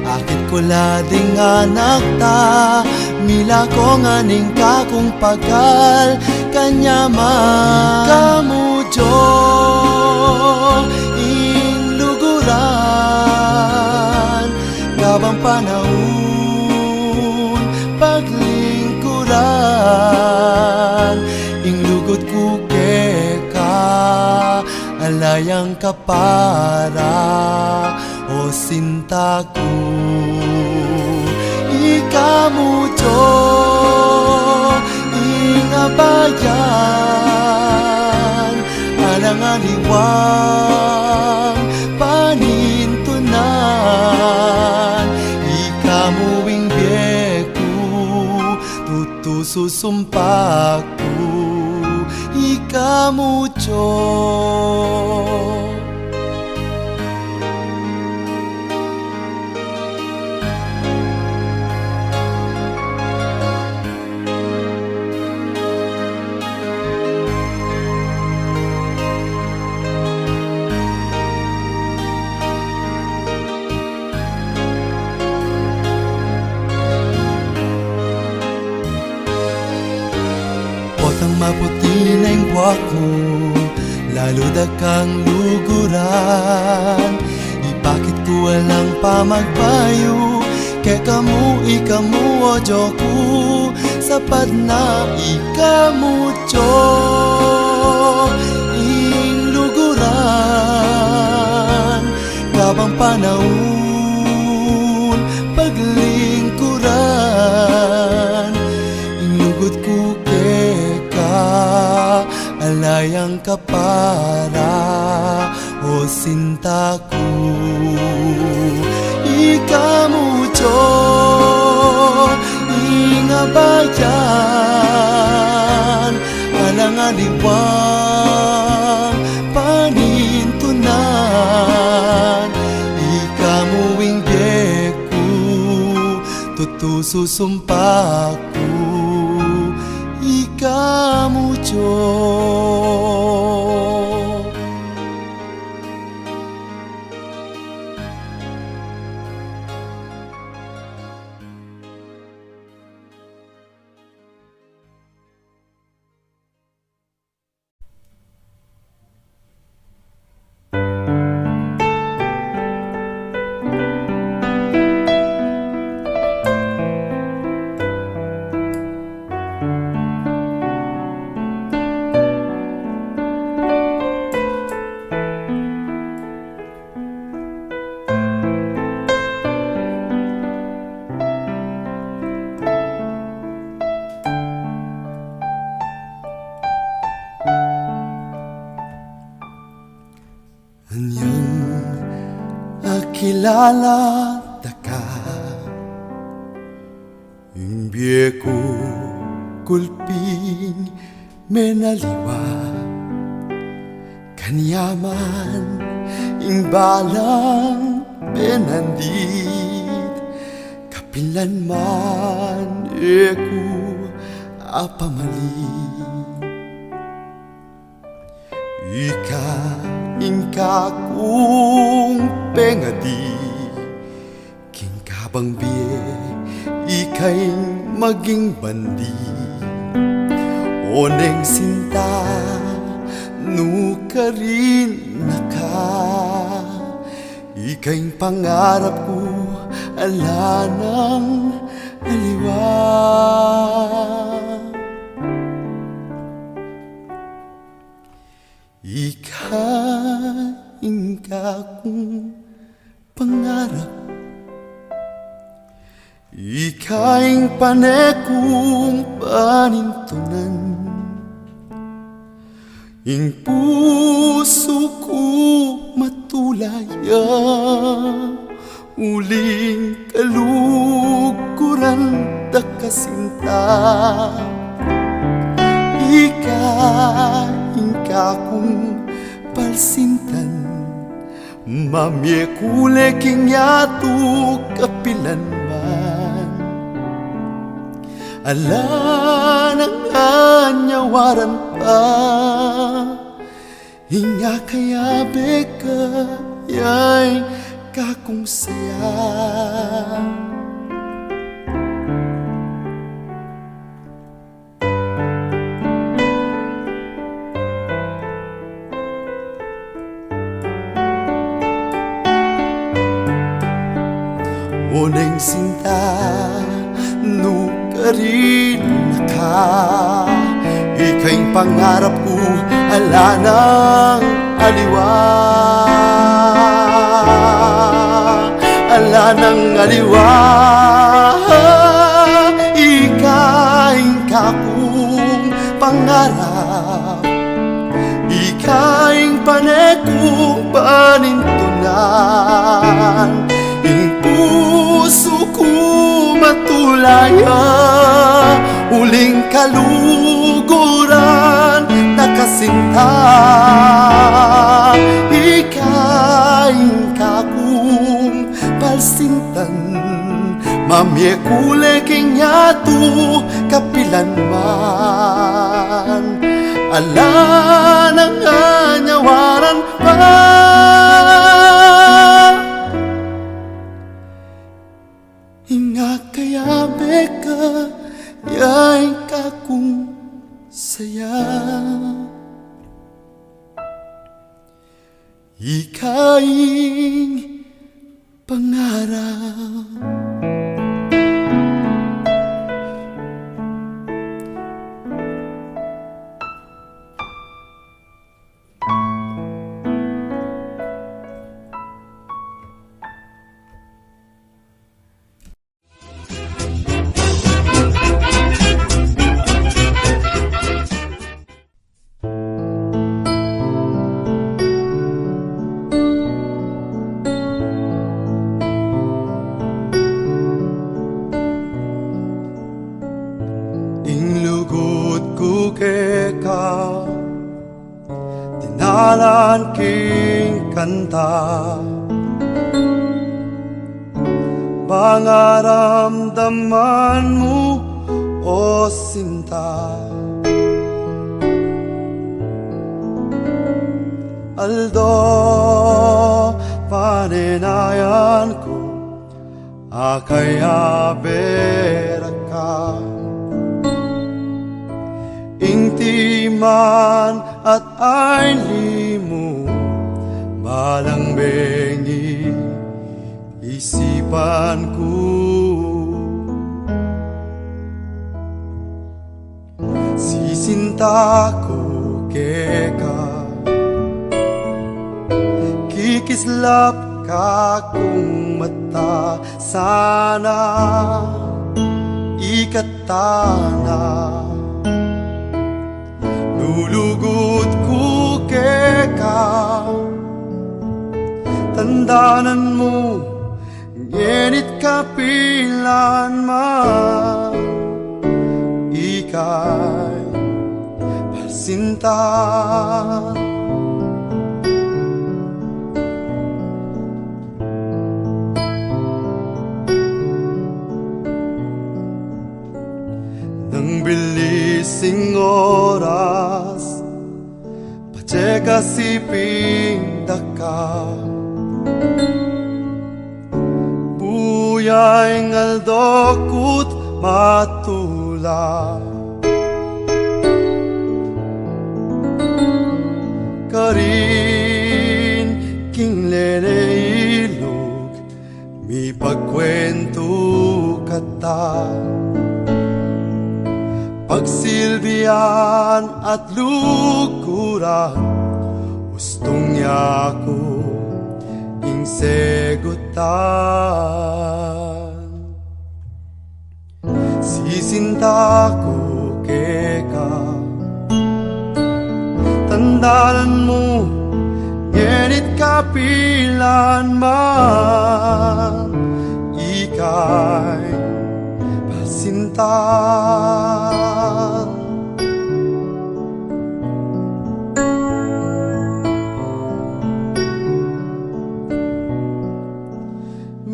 akit ku la ding anak ta, milako ngan ing kakung pagal kanyaman. Ika mu dyo ing luguran, kabang panaun paglingkuran, ing lugud ku keka, ala yang kapara, o sinta ku. Ika mu dyo ing abayan, alang aliwang panintunan, ika mu ing bie ku, tutu susumpa ku, ika mu dyo. Potang maputi na ing buak mu, lalu da kang luguran. Ipakit ku alang pamagbayu keka mu, ika mu o dyo ku, sapat na ika mu dyo ing luguran. Kabang panaun paglingkuran, ing lugud ku keka, ala yang kapara, o sinta ku. Ika mu dyo ing abayan, alang aliwang panintunan, ika mu ing bie ku, tutu susumpa ku, ika mu dyo. Anyang akilala ta ka, ing bie ku kulping menaliwa. Kanyaman ing balang benandit, kapilan man e ku apamali. Ika Ing kakung pengadi king kabang bie, ika ing maging bandi. O neng sinta, nu karin na ka, ika ing pangarap ku, ala nang aliwa. Ika ing kakung pangarap, ika ing pane kung panintunan, ing pusu ku matula ya, uling kaluguran da ka sinta. Ika ing kakung palsintan, mamie ku le king yatu kapilan man. Ala nang anyawaran pa, ing akayabe ka ya ing kakung saya. O neng sinta, nu karin na ka, ika ing pangarap ku, ala nang aliwa. Ala nang aliwa. Ika ing kakung pangarap, ika ing pane kung panintunan, ing pusu ku matula ya, uling kaluguran da ka sinta. Ika ing kakung palsintan, mamie ku le king yatu kapilan man. Ala nang anyawaran pa, ing akayabe ka ya ing kakung saya. Ika ing pangarap. Ing lugud ku keka, dinalan king kanta, pangaramdaman mu, o sinta. Aldo, panenayan ku, akayabe ra ka. Ing timan at ain limu, balang bengi isipan ku. Sisinta ku keka, kikislap ka kung mata, sana ikatana. Lulugud ku keka, tandanan mu, ngenit kapilan man, ika'y palsinta. Nang bilis ing oras, patse Kasi pin daka, buyang aldo ku't matula, karin king lele ilug, mipagkwentu kata. Pagsilbian at lukuran, ustung ya ku ing segutan. Sisinta ku keka, tandanan mu ngeni't kapilan man, ika'y pasintan.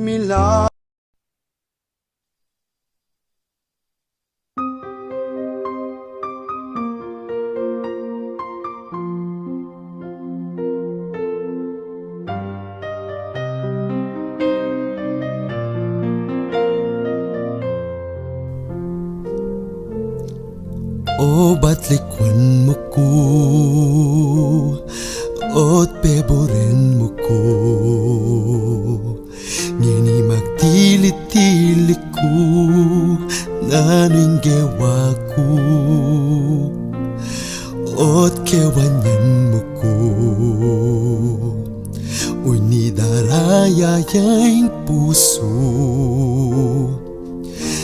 Mila Obat likuan mu ku, o't peburen mu ku, ngeni magtili-tili ku, nanu ing gewa ku, o't kewanyan mu ku, uy ni daraya ya ing pusu.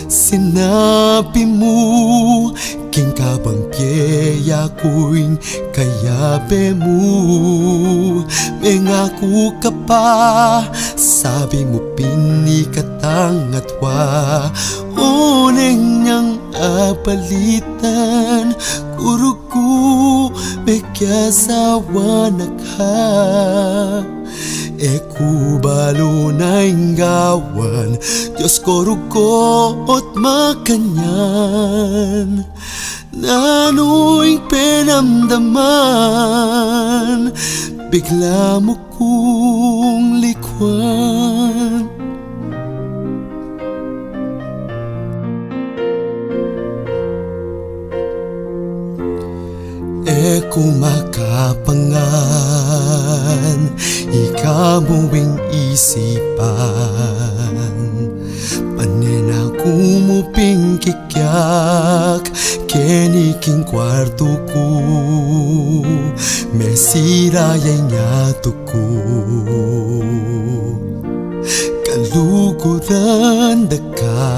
Sinabi mu, king kabang pie ya ku ing kayabe mu. Mengaku ka pa, sabi mu pin ikatang atwa, uneng nyang abalitan, kurugu, mekiasawa na ka. E ku balu na ing gawan, Dios ko rugo't makanyan. Nanu ing penamdaman, bigla mu kung likuan. E ku makapangan, ika mu ing isipan. Pane na ku mu pin kikyak keni king kwartu ku, mesira ya ing yatu ku. Kaluguran da ka.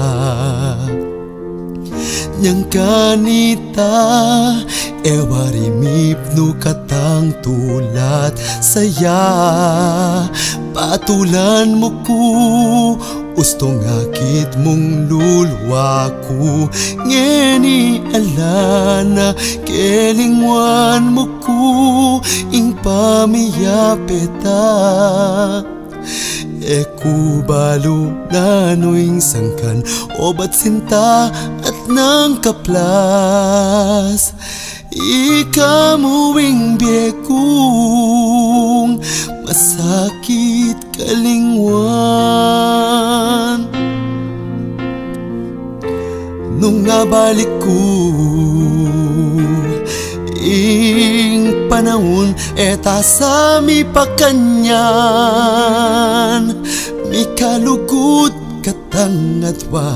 Nyang kanita, e wari mipnu katang tulat saya. Patulan mu ku, ustung akit mung lulwa ku. Ngeni ala na, kelingwan mu ku, ing pamiyabe ta. E ku balu nanu ing sangkan, obat sinta at nang kaplas. Ika mu ing bie kung masakit kalingwan. Nung abalik ku ing panaun, e ta sa mipakanyan, mikalugud katang atwa.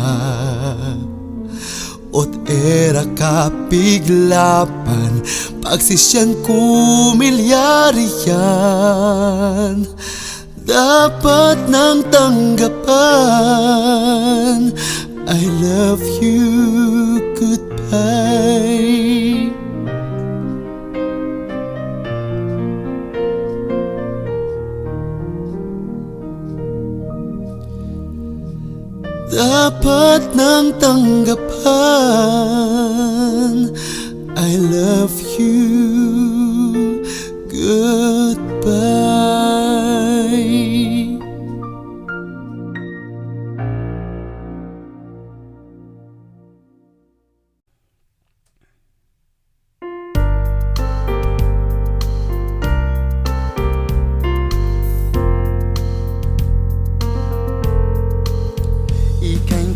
O't e ra ka piglapan, pagsisian ku milyari yan. Dapat nang tanggapan, I love you, goodbye. Dapat nang tanggapan, I love you, goodbye.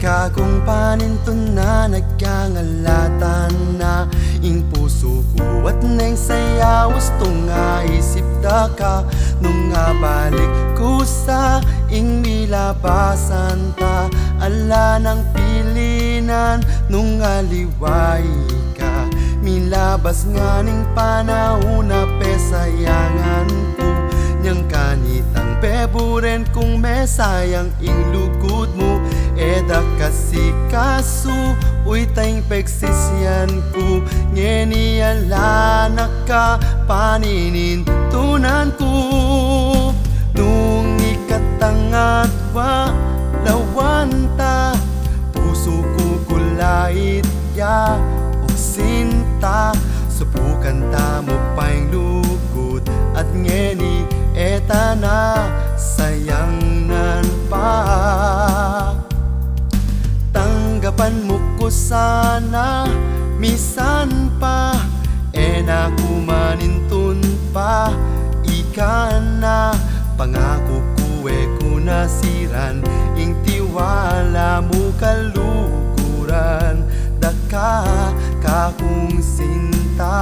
Kakung panintunan, nagkangalatan na ing pusu ku at neng sayaus tung aisip da ka. Nung abalik ku sa ing milabasan ta, ala nang pilinan nung aliwa ika. Milabas ngan ing panaun a pesayangan ku, nyang kanitang peburen kung mesayang ing lugud mu. E da ka sikasu, uyta ing pegsisian ku, ngeni ala na ka paninintunan ku. Nung ikatangadwa lawan ta, pusu ku kulait ya, o sinta, subukan ta mu pa ing lugud at ngeni e ta na sayangnan pa. Tanggapan mu ku sana misan pa, e na ku manintun pa, ika na pangaku ku e ku na siran ing tiwala mu kaluguran da ka, kakung sinta.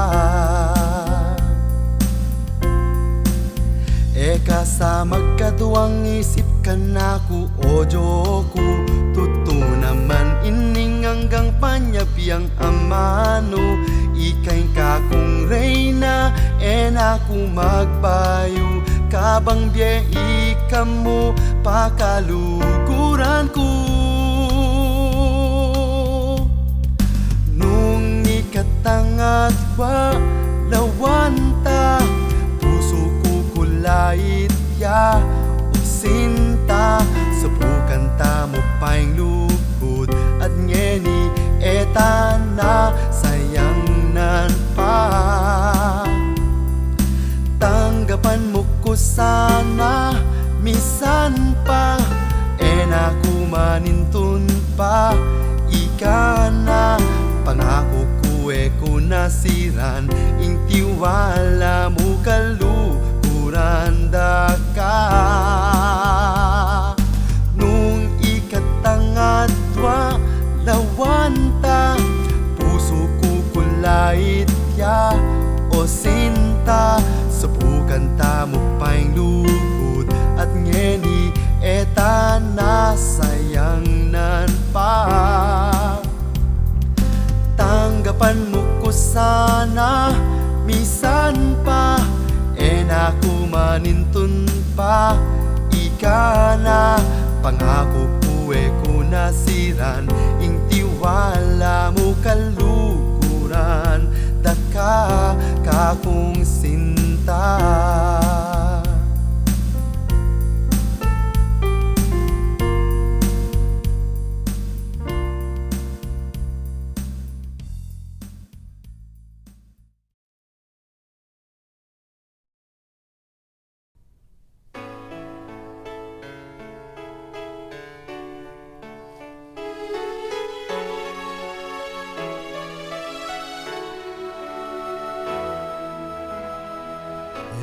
E ka sa magkaduang isip kanaku, o joku, tutu naman ining anggang panyabiang amanu, ika ing kakung reyna, e na ku magbayu, kabang bie ika mu pa kaluguran ku. Nung ikatangadwa lawan ta, pusu ku kulait ya, o sinta, subukan ta mu pa ing lugud at ngeni e ta na sayangnan pa. Tanggapan mu ku sana misan pa, e na ku manintun pa, ika na pangaku ku e ku na siran ing tiwala mu kaluguran da ka. Nung ikatangadwa lawan ta, pusu ku kulait ya, o sinta, subukan ta mu pa ing lugud at ngeni e ta na sayangnan pa. Tanggapan mu ku sana misan pa, e na ku manintun pa, ika na pangaku ku e ku na siran ing tiwala mu kaluguran da ka, kakung sinta.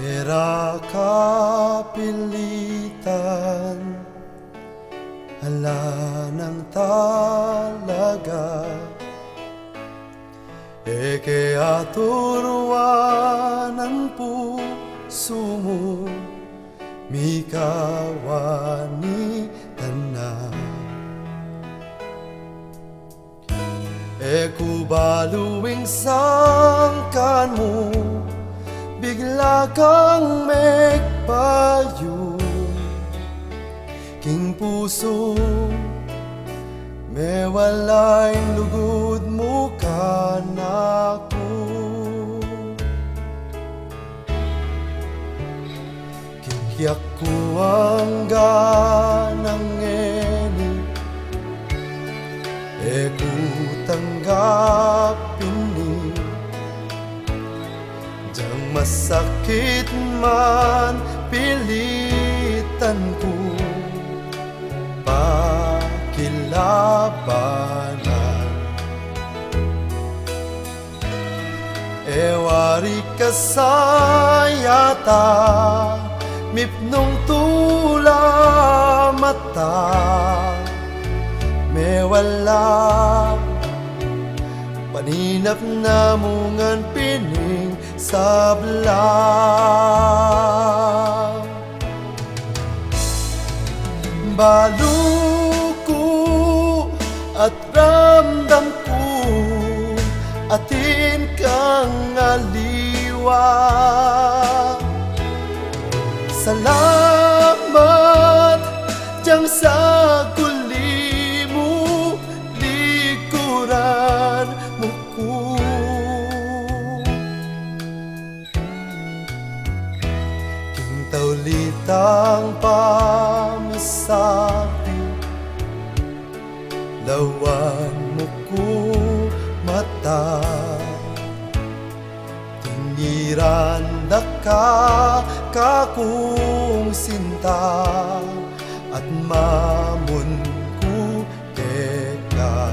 E ra kapilitan, ala nang talaga. E ke aturuan ing pusu mu, mikawani ta na. E ku balu ing sangkan mu, bigla kang megbayu. King pusu, mewala ing lugud mu kanaku. King kiak ku angga na ngeni, e ku tanggap ini. Jang masakit man, pilitan ku pakilabanan. E wari ka sa yata, mipnung tula mata. Mewa Namu ngan pin ing sabla. Balu ku at ramdam ku atin kang aliwa. Salamat diyang saguli mu, liguran mu ku. King tauli tang pamisabi, lawan mu ku mata. Tingiran da ka kakung sinta at mamung ku keka.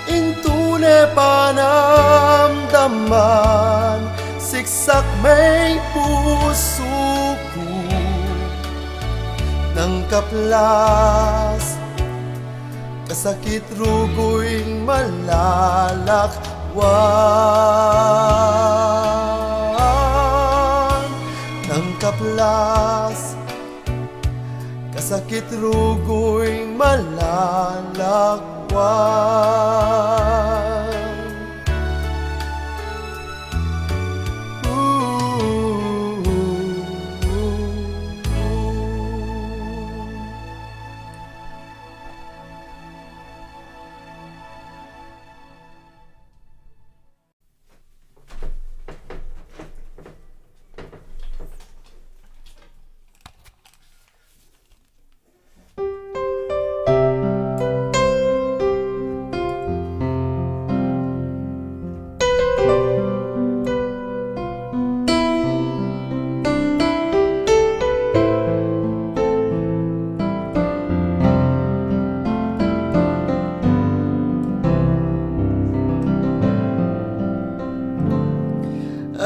Ing tune panamdaman, siksak me ing pusu ku. Nang kaplas, kasakit rugu ing malalakwan. Nang kaplas, kasakit rugu ing malalakwan.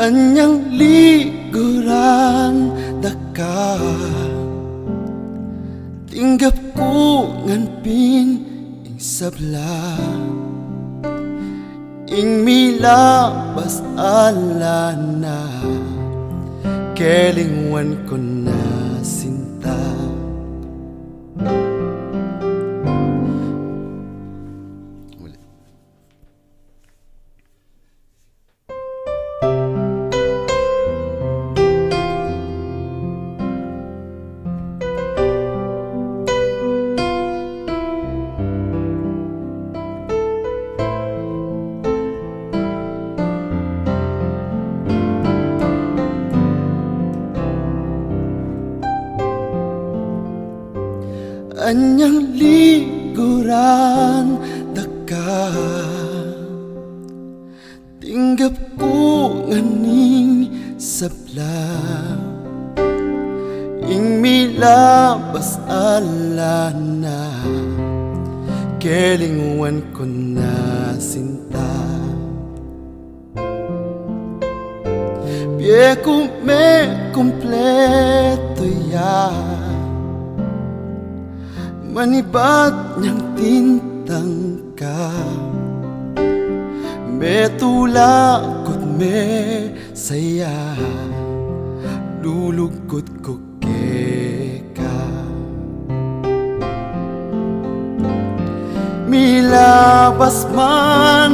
Anyang liguran da ka, tinggap ku ngan pin ing sabla. Ing milabas ala na, kelingwan ku na sinta. Anyang liguran da ka, tinggap ku ngan ing sabla. Ing milabas ala na, kelingwan ku na sinta. Bie ku me kumpletu ya, manibat nyang tintang ka. Metula ku't mesaya, lulugud ku keka. Milabas man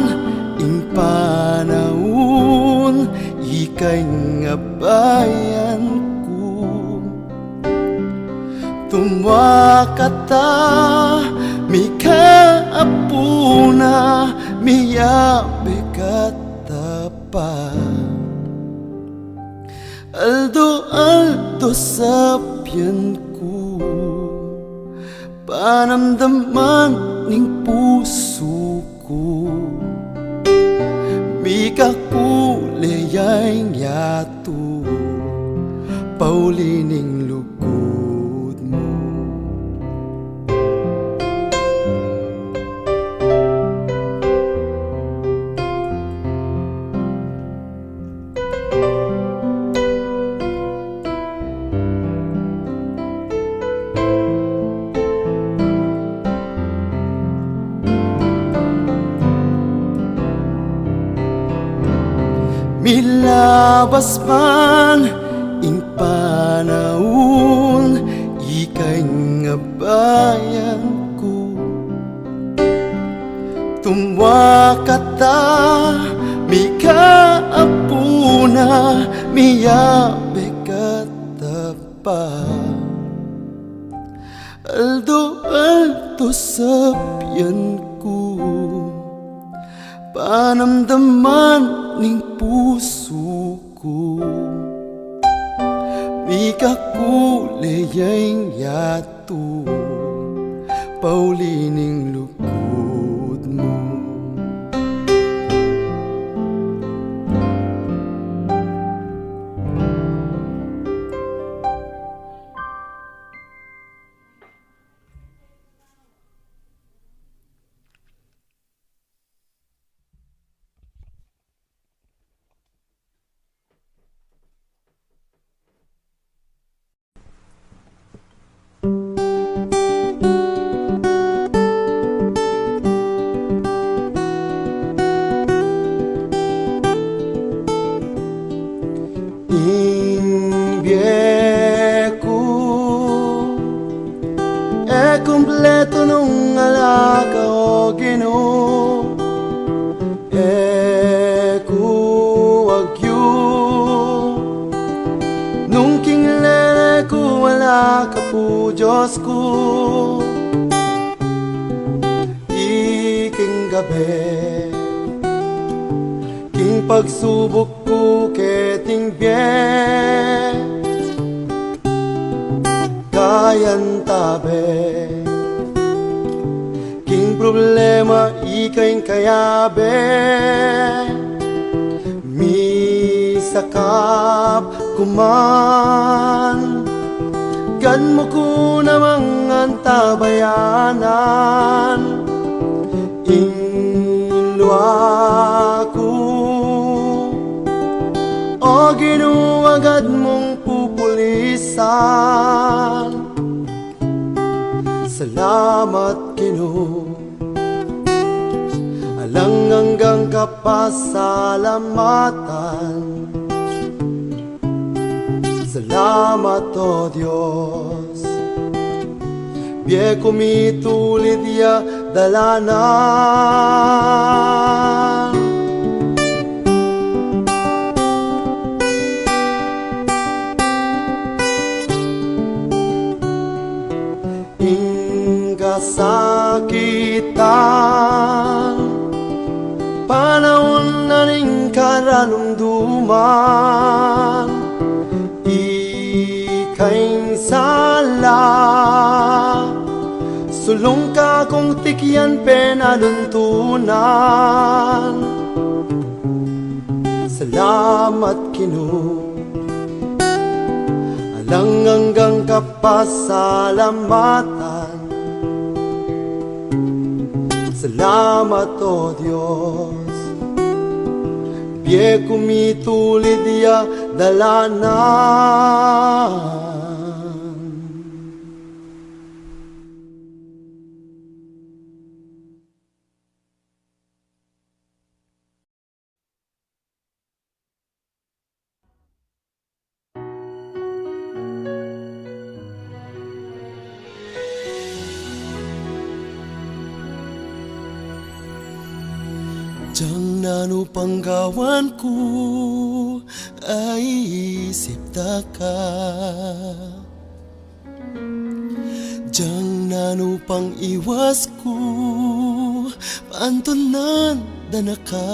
ing panaun, ika ing abayan ku. Tumua ka ta, mika apu na, miyabe ka ta pa. Aldo-aldo sabian ku, panamdaman ning pusu ku, mika kule ya ing yatu, pauli ning lugud mu. Abas man ing panaun, ika ing abayan ku. Tumua ka ta, mika apu na, miyabe ka ta pa. Aldo-aldo sabian ku, panamdaman ning pusu ku, mika kule ya ing yatu, pauli ning lugud mu. Ing bie ku e kumpletu nung ala ka, o Ginu. E ku agyu nung king lele ku ala ka pu, Dios ku. Iking gabe, king pagsubuk ku keting bie, kayantabe, king problema ika ing kayabe. Misakap ku man, gad mu ku namang antabayanan ing lua ku. O Ginu, agad mung pupulisan. Salamat, Ginu. Alang anggang kapasalamatan. Salamat, o Dios. Bie ku mitulid ya dalanan. Ing kasakitan, panaun na ning karalumduman, ika ing sala, sulung ka kung tikyan penaluntunan. Salamat, Ginu. Alang anggang kapasalamatan. Salamat, o Dios. Bie ku mitulid ya dalanan. Diang nanu pang gawan ku, aisip da ka. Diang nanu pang iwas ku, pantunan da na ka.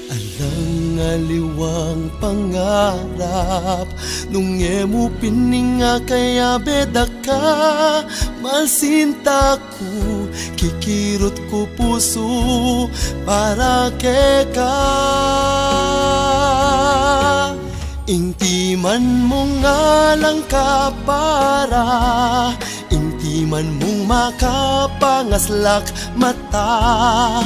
Alang aliwang pangarap, nung e mu pin ing akayabe da ka, malsinta ku, kikirut ku pusu para keka. Ing timan mung alang kapara, ing timan mung makapangaslak mata,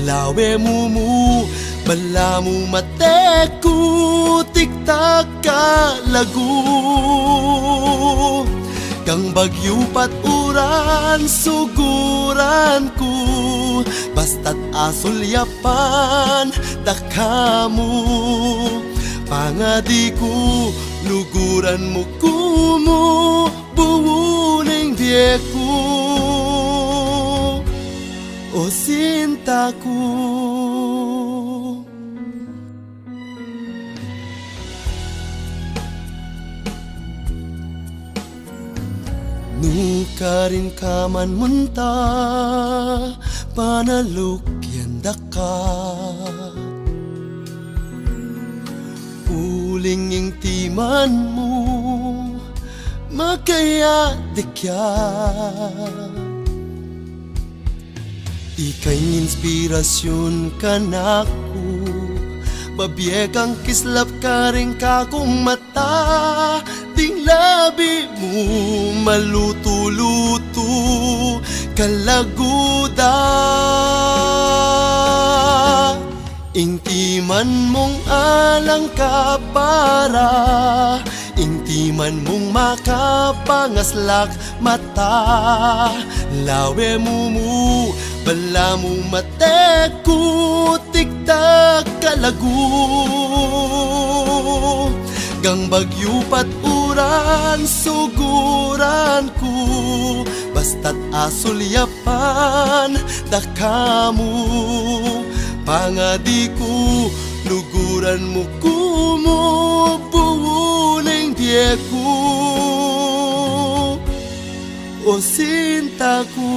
lawe mu mu, balamu mate ku, tiktak ka lagu. Kang bagyu pat uran, suguran ku, basta't asulyapan da kamu. Pangadi ku, luguran mu ku mu, buwun ing bie ku, o sinta ku. Nukarin ka man munta, panalukyan da ka. Uling ing timan mu, makayadikya. Ika ing inspirasyun kanaku, babie kang kislap karing kakung mata, ding labi mu malutu-lutu, kalaguda. Ing timan mung alang kapara, ing timan mung makapangaslak mata, lawe mu mu, balamu mate ku, tiktak kalagu. Kang bagyu pat uran, suguran ku, basta't asulyapan da kamu. Pangadi ku, luguran mu ku mu, buwun ing bie ku, o sinta ku.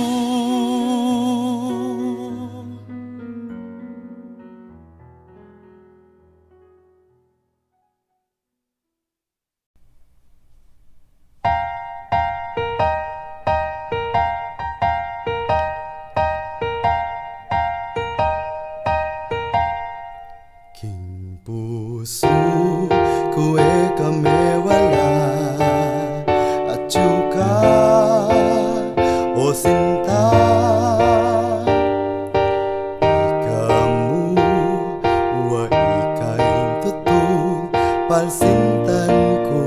King pusu ku e ka mewala, atyu ka, o sinta. Ika mu, wa ika ing tutung palsintan ku.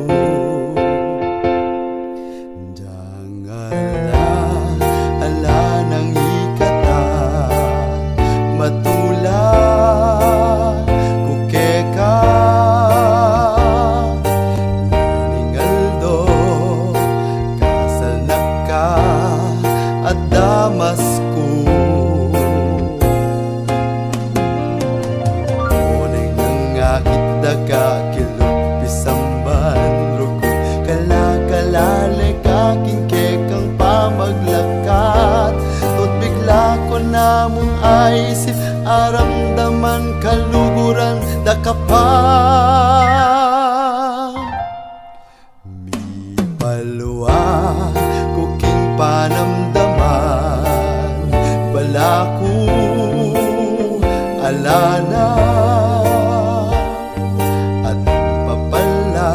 Dang ala, ala nang ikata, matula ku keka. Ngening aldo, kasalnak ka at damas ku. Oneng nang akit da ka, kilub pisamban rugu, kala-kalale ka king kekang pamaglakat. Tut bigla ku na mung aisip, aramdaman kaluguran da ka pa. Mipalwa ku king panamdaman, balaku ala na. At papala,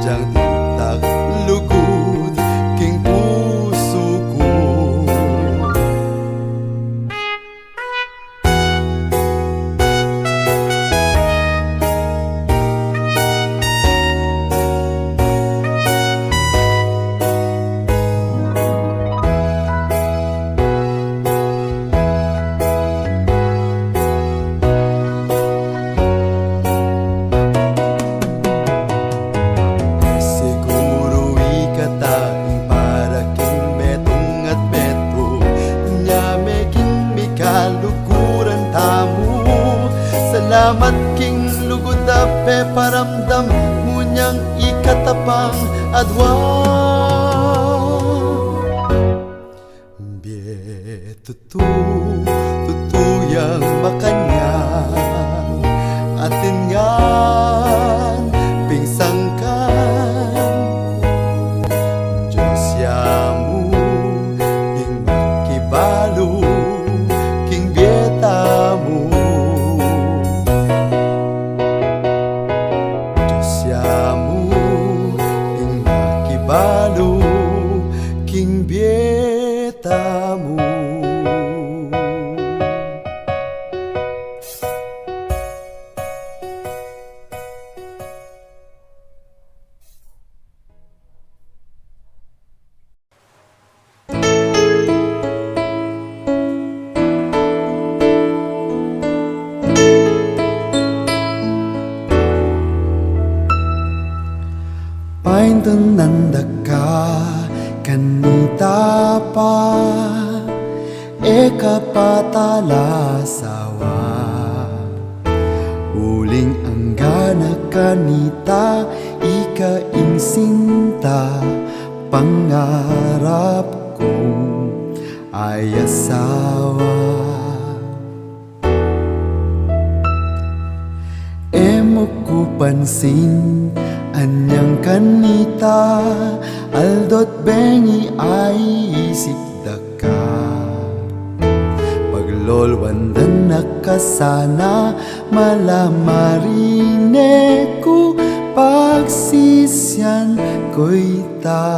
dyang ditak lugud king pusu ku. Siguru ikata ing para king metung at metung, inya me king mikaluguran tamu. Salamat king lugud a peparamdam mu inyang ikatapang adwa. Bie tutu, tutu yang makanyan, atin ngan pingsangkan. Dios ya mu ing makibalu king bie tamu. Dios ya mu ing makibalu king bie tamu. Paintunan da ka kanita pa, e ka pa talasawa. Uling anggana kanita, ika ing sinta pangarap kung asawa. E mu ku pansin anyang kanita, aldo't bengi aisip da ka. Paglolwan da na ka sana, mala marine ku pagsisian ku ita.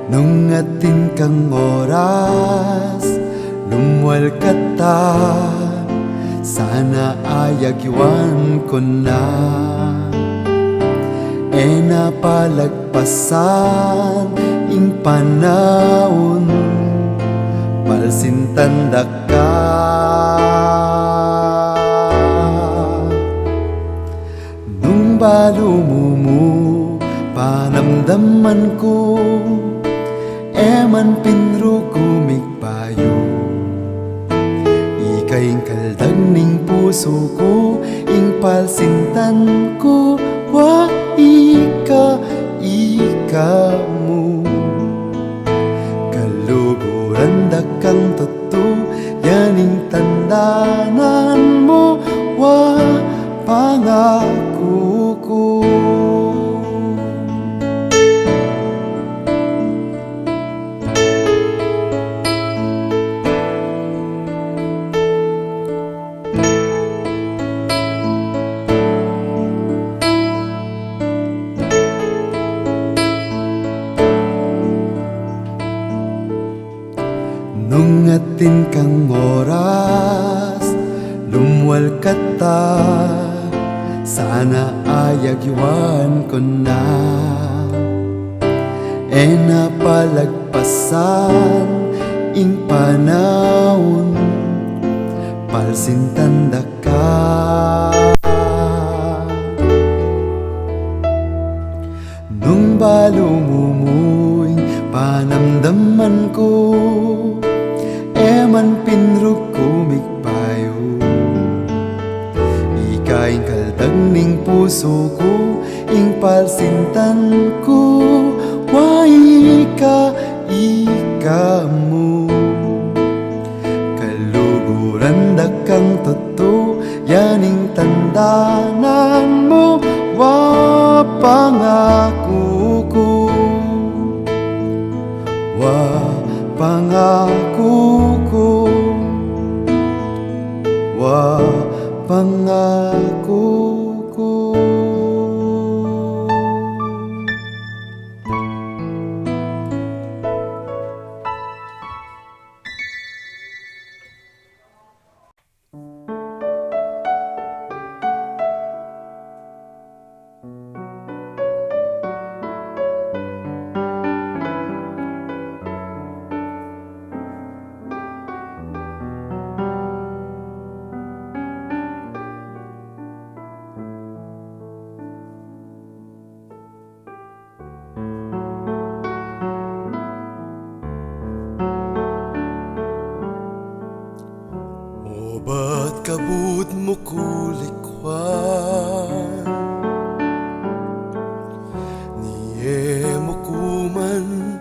Nung atin kang oras, lumwal ka ta, sana ayagiwan ku na. E na palagpasan ing panaun, palsintan da ka. Nung balu mu mu panamdaman ku, e man pinruku migpayu. Ika ing kaldag ning pusu ku, ing palsintan ku, wa ika, ika mu. Kaluguran da kang tutu, yan ing tandanan mu, wa pangaku ku. Nung atin kang oras, lumwal ka ta, sana ayagiwan ku na. E na palagpasan ing panaun, palsintan da ka. Nung balu mu mu ing panamdaman ku, e man pinruku migpayu. Ika ing kaldag ning pusu ku, ing palsintan ku, wa ika, ika mu. Kaluguran da kang tutu, yan ing tandanan mu, wa pangaku ku. Wa pangaku ku. Wa pangaku ku. Obat kabud mu ku likwan, ni e mu ku man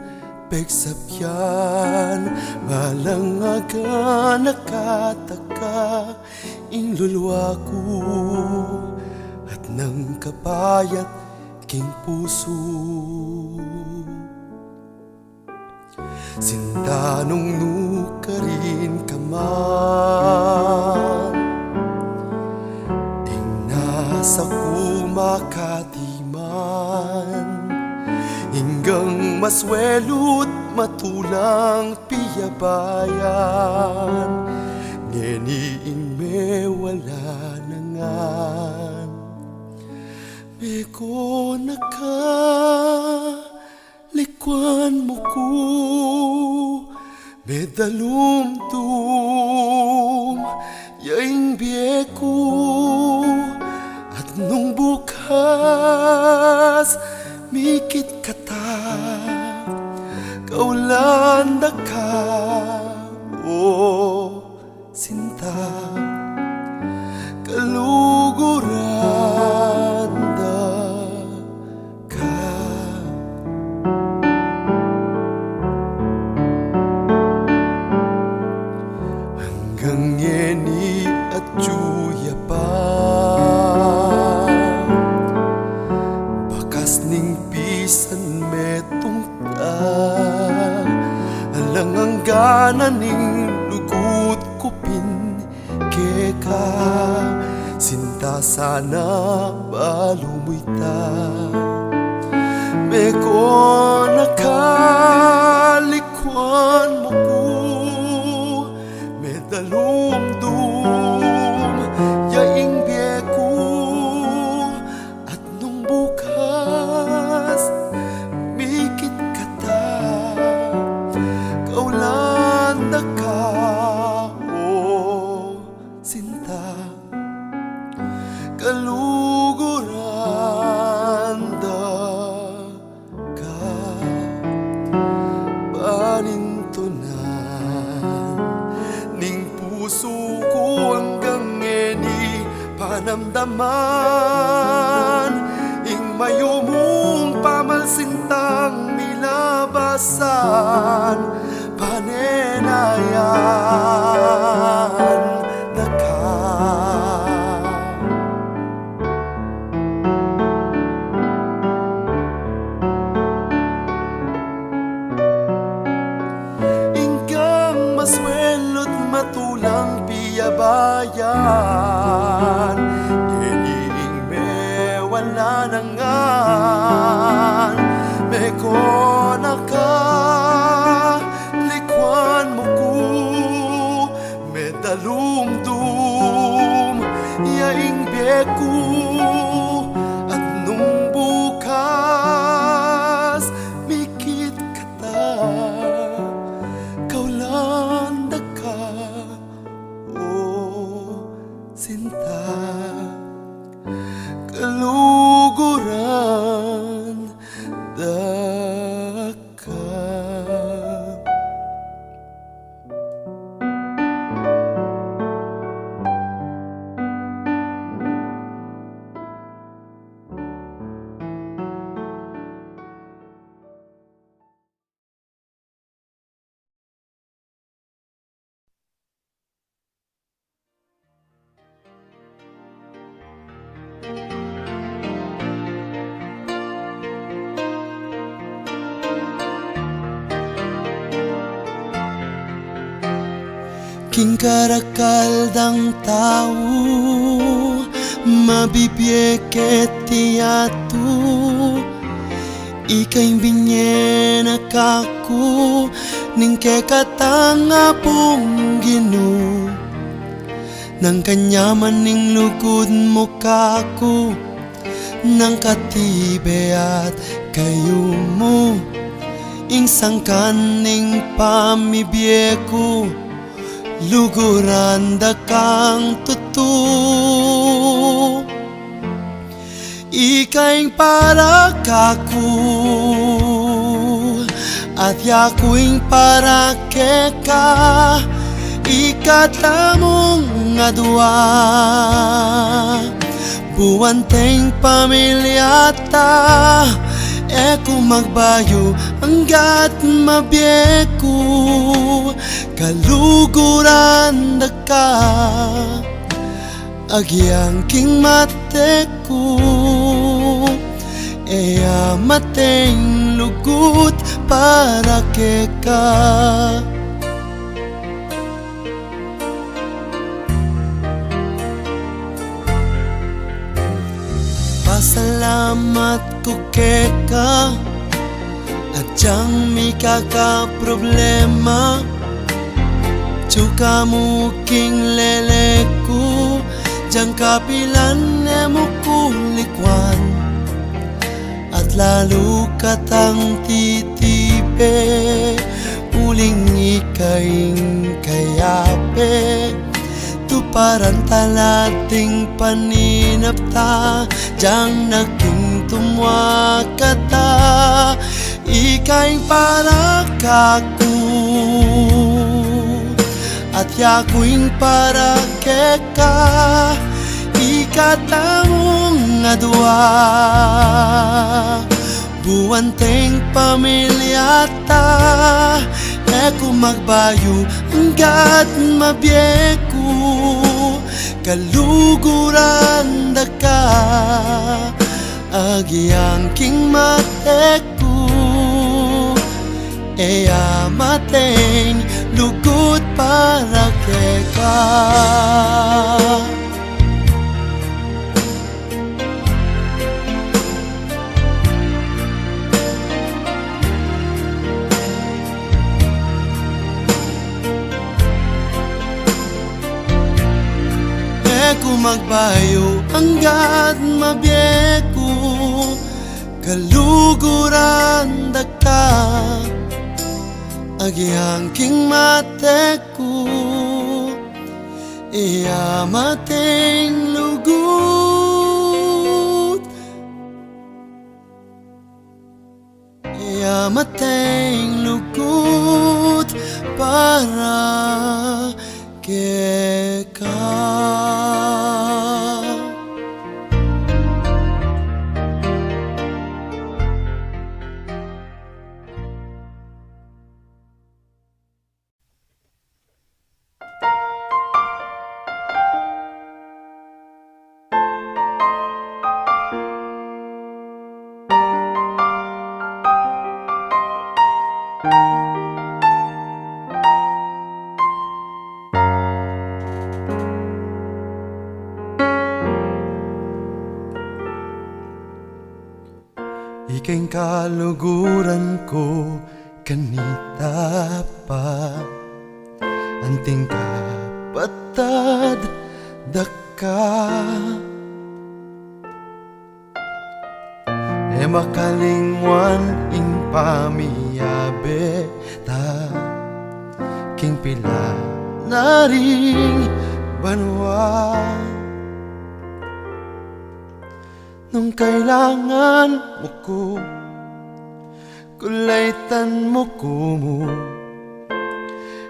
pegsabyan, balang aga na kataka ing lulwa ku at nang kapayat king pusu. Sinta nung nukarin ka man, ing nasa ku makadiman, inggang maswelu't matulang piyabayan, ngeni ing mewala na ngan. Meko na ka, likwan mu ku, medalumdum ya ing bie ku, at nung buka Mikit ka ta, kaulan da ka, o sinta, kaluguran da ka. Anggang ngeni atyu ya pa, bakas ning pisan metung ta, alang angganan ning lugud ku pin keka, sinta sana balu mu ita. Mekona ka, likwan mu ku, medalumdum ya ing bie ku, at nung bukas mikit ka ta, kaulan da ka, o sinta, kaluguran da ka. Panintunan ning pusu ku anggang ngeni, panamdaman ing mayumung pamalsintang milabasan, panenayan da ka. Ing kang maswelu't matulang piabayan, keni ing mewala na ngan, mekona ka, likwan mu ku, medalumdum ya ing bie ku, at nung bukas mikit ka ta, kaulan da ka, o sinta, kaluguran da ka. King karakal dang tau, mabibie keti yatu, ika ing binye na kaku ning kekatang Apung Ginu. Nang kanyaman ning lugud mu kaku, nang katibe at kayumu, ing sangkan ning pamibie ku, luguran da kang tutu. Ika ing para kaku, at yaku ing para keka, ika tamung adua. Buan teng pamilya ta, e ku magbayu anggat mabie ku, kaluguran da ka. Agyang king mate ku, e ya mateng lugud para keka. Pasalamat ku keka, agyang mikakaproblema, tsuka mu king lele ku, agyang kapilan e mu ku likwan, at lalu katang titipe, uling ika ing kayabe, tup Parantalan ding paninap ta, dang naking tumua kata, ika ing para kaku, at yaku ing para keka, ika tamung adua. Buan teng pamilya ta, e ku magbayu anggad mabie ku, kaluguran da ka, agyang king mate ku, e ya mateng lugud para keka. E ku magbayu anggad mabie ku, kaluguran da ka, agyang king mate ku, e ya mateng lugud, e ya mateng lugud para keka. Ika ing kaluguran ku kanita pa, anting kapatad da ka. E makalingwan ing pamiyabe ta king pilan na ring banua. Nung kailangan mu ku, kulaitan mu ku mu.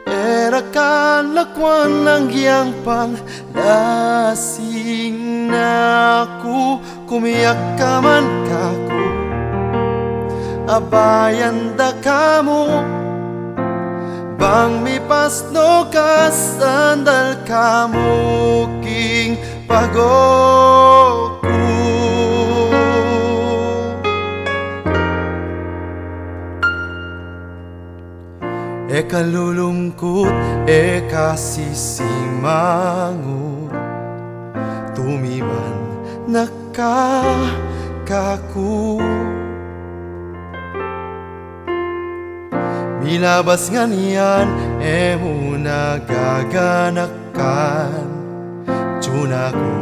E ra ka lakwan agyang pang lasing na ku, kumiak ka man kaku. Abayan da ka mu, bang mipasnu ka, sandal ka mu king pago ku. E ka lulungkut, e ka sisimangu, tumiban na ka kaku. Milabas ngan yan, e mu na gaganakan, tune ku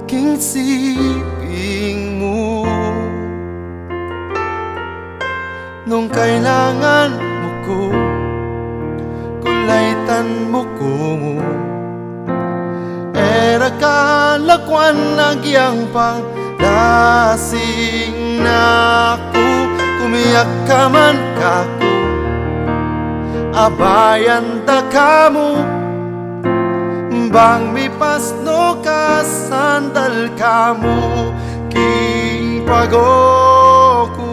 king siping mu. Nung kailangan mu ku, kulaitan mu ku mu. E ra ka lakwan agyang pang lasing na ku, kumiak ka man kaku. Abayan da ka mu, bang mipasnu ka, sandal ka mu king pago ku.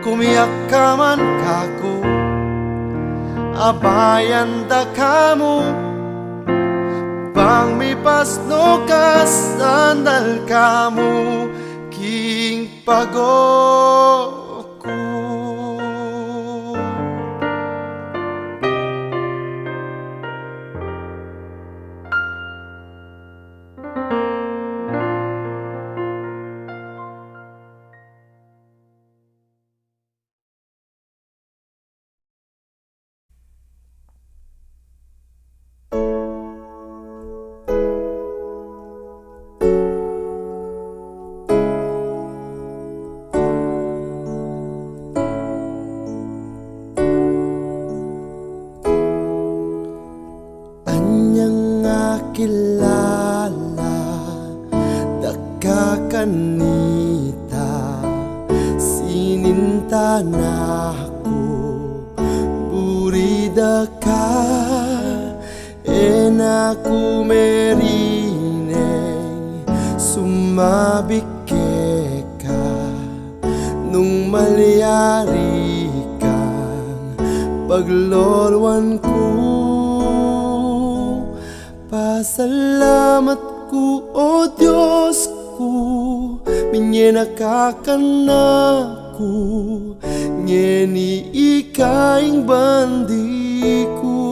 Kumiak ka man kaku, abayan da ka mu, bang mipasnu ka, sandal ka mu king pago ku. Minta na ku buri da ka, e na ku merining sumabik keka nung malyari kang paglolwan ku. Pasalamat ku, O Dios ku, minie na ka kanaku, ngeni ika ing bandi ku.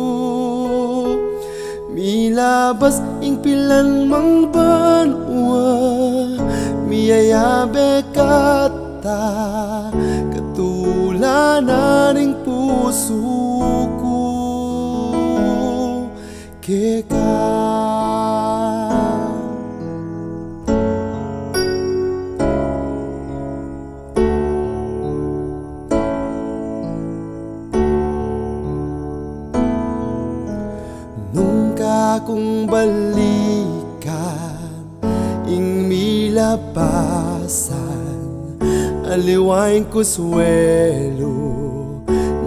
Milabas ing pilan mang banua, miyayabe kata, katula na ning pusu ku keka. Nung kakung balikan ing milabasan, aliwa ing kuswelu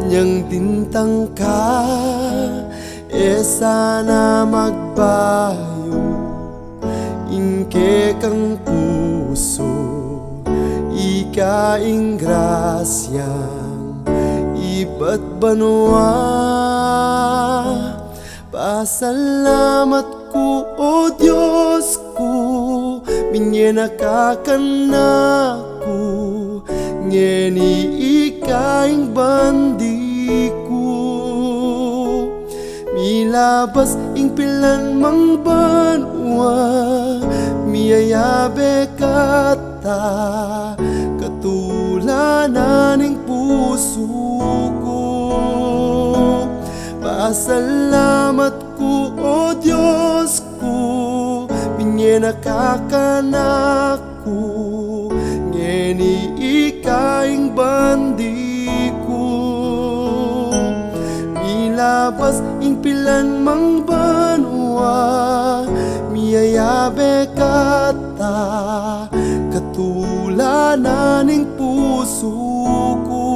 nyang dintang ka, e sana magbayu ing kekang pusu, ika ing grasyang ibat banua. Pasalamat ku, O Dios ku, minie na ka kanaku, ngeni ika ing bandi ku. Milabas ing pilan mang banua, miyayabe kata, katula na ning pusu ku. Pasalamat ku, O Dios ku, minie na ka kanaku, ngeni ika ing bandi ku. Milabas ing pilan mang banua, miyayabe kata, katula na ning pusu ku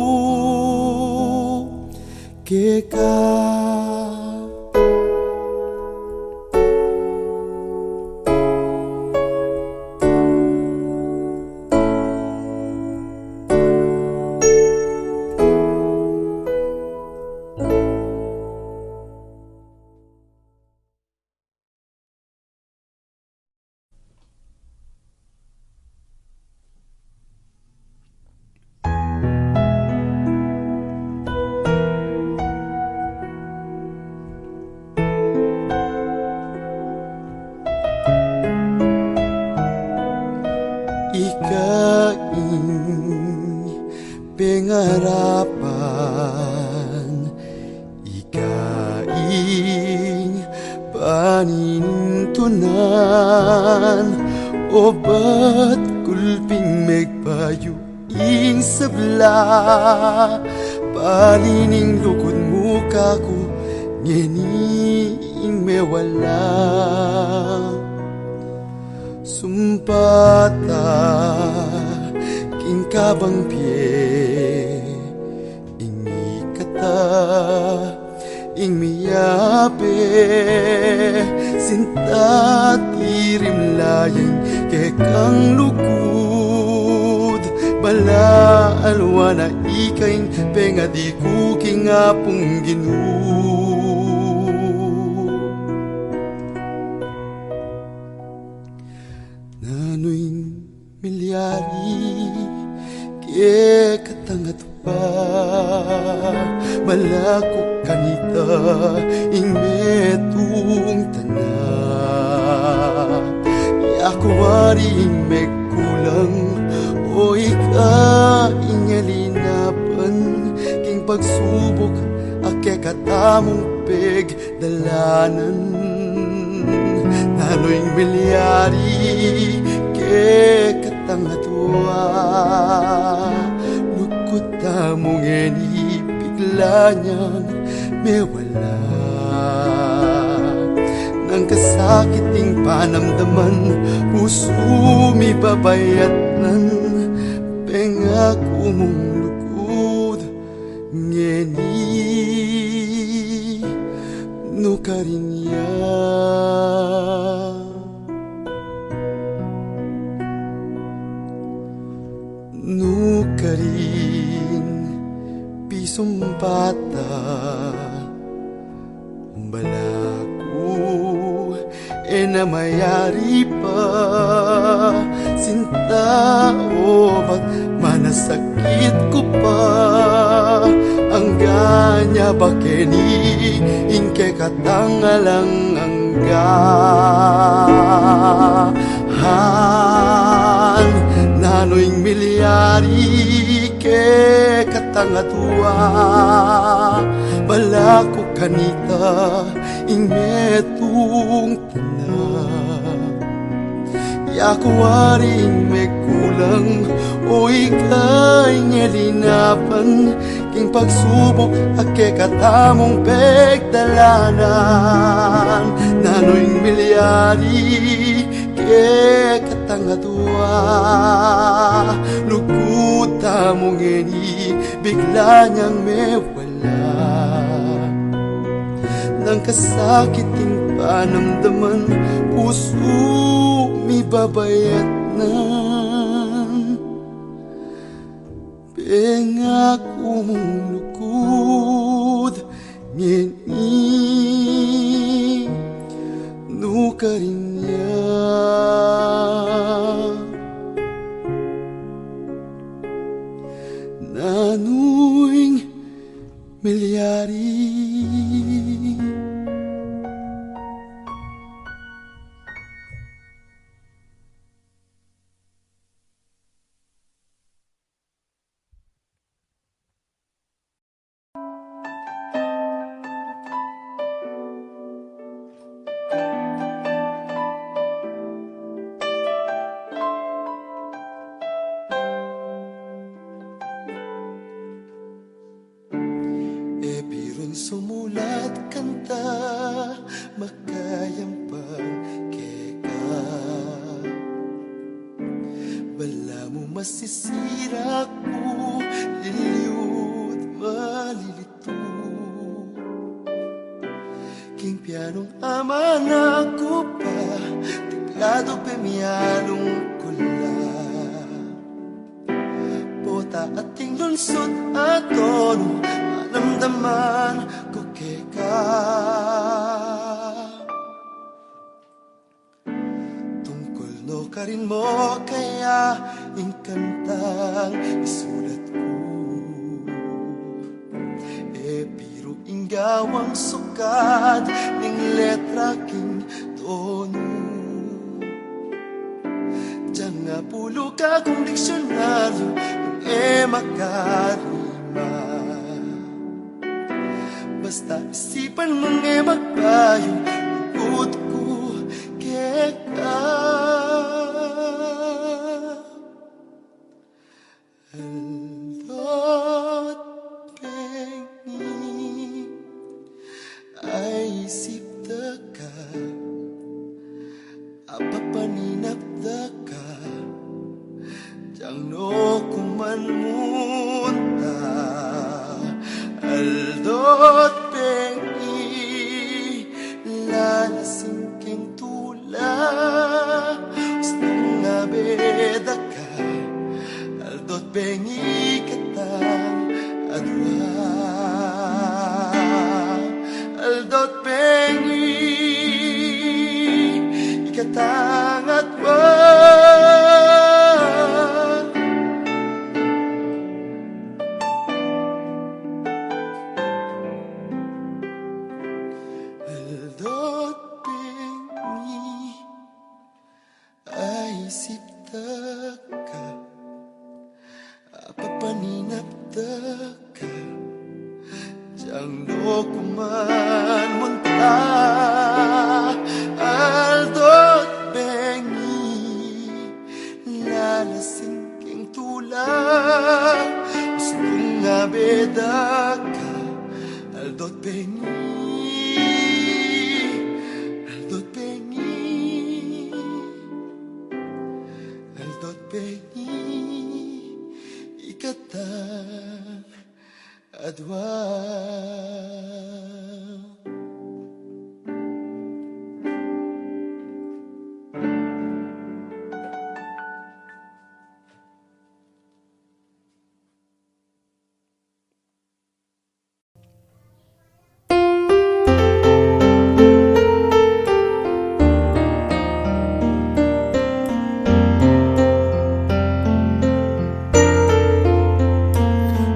keka. Ika ing pengarapan, ika ing paninintunan, obat kulping megbayu ing sabla, palining lugud mu kaku, ngeni ing mewala. Sumpata king kabang pie, ing ikata, ing miyabe, sinta tirim la yang kekang lugud, bala alwa na ika ing pengadi ku king Apung Ginu. Nanu ing milyari kekatang Atua, bala ku kanita ing metung tana. Yaku wari ing megkulang, o ika ing alinapan king pagsubuk a kekatamung peg dalanan. Nanu ing milyari kekatang Atua, lugud tamu ngeni bigla nyang mewala. Nang kasakit ing panamdaman, pusu mi babayatnan, pengaku mung Ngeni, nu karin ya, nu karin pisumpat ta, balaku e na mayari pa, sinta obat manasakit ku pa, angga nya ba keni ing kekatang alang angga. Han, nanu ing milyari kekatang atua, balaku kanita ing metung tana. Yaku wari ing mekulang, o ika ing e linaban, king pagsubuk a kekatamung pegdalanan. Nanu ing milyari kekatang atua, lugud tamu ngeni, bigla nyang mewala. Nang kasakit ing panamdaman, pusu mi babayatnan. Benga ku mung lugud, ngeni, nu karin ya, nanu ing milyari. E birung sumulat kanta makayampang keka. Balamu masisira ku, liliut malilitu. King pianung amanu ku pa, tikladu pemianung ku la. Pota ating lunsut a tonu, panamdaman ku keka. Tungkul no karin mo kaya ing kantang isulat ku. E biru ing gawang sukad ning letra king tonu. Diang apulu ka kung diksyonaryu, e makarima. Basta isipan mung e magbayu, lugud ku keka. Aldot bengi, aisip da ka, apapaninap da ka, diang no ku man munta. Aldot bengi, lalasing keng tula, ustung abe da ka. Aldot bengi katang adua. Aldot bengi katang adua. Aldot bengi, aisip da ka, apapaninap da ka, diang no ku man munta. Aldot bengi, lalasing keng tula, ustung abe da ka. Aldot bengi, aldot bengi, aldot bengi katang Adwa.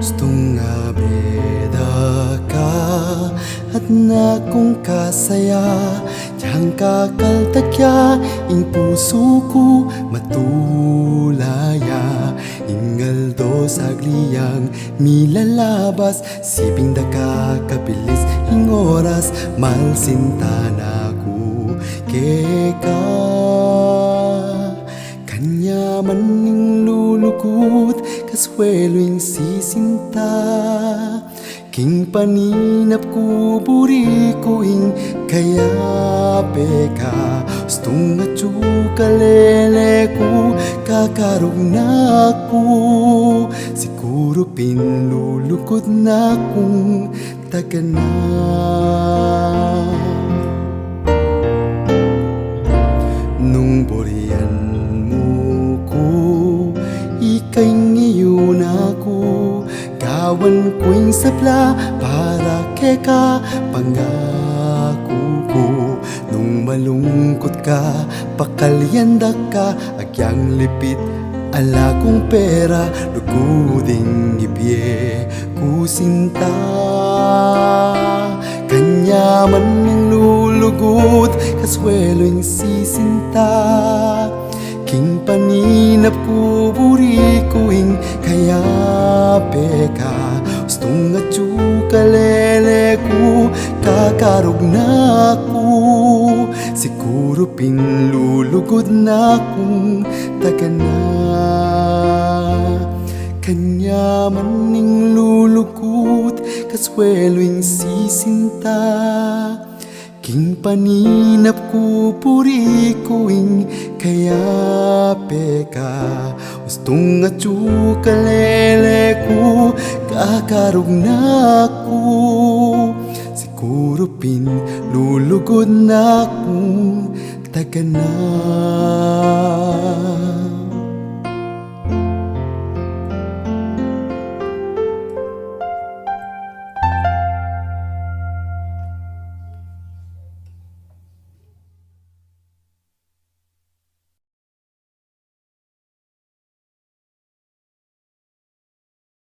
Stung a beda ka, at na kung kasaya, yang kakaltak ya ing pusu ku matulaya. Ing aldo sagli yang milalabas, siping da ka kabilis ing oras, mal sinta na ku keka. Kanyaman ning lulugud, kasuelu ing sisinta. King paninap ku buri ku ing kayabe ka, stung atyu kalele ku kakarug na ku, siguru pin lulugud na kung taga na. Nung burian mu ku, ika ing iyu na ku, gawan ku ing sabla para keka, pangaku ku. Nung malungkut ka, pakalian da ka, agyang lipit, ala kung pera, lugud ing ibie ku sinta. Kanyaman ning lulugud, kasuelu ing sisinta. King paninap ku buri ku ing kayabe ka, stung atyu kalele ku kakarug na ku, siguru pin lulugud na kung taga na. Kanyaman ning lulugud, kasuelu ing sisinta. King paninap ku buri ku ing kayabe ka, stung atyu kalele ku kakarug na ku, siguru pin lulugud na kung taga na.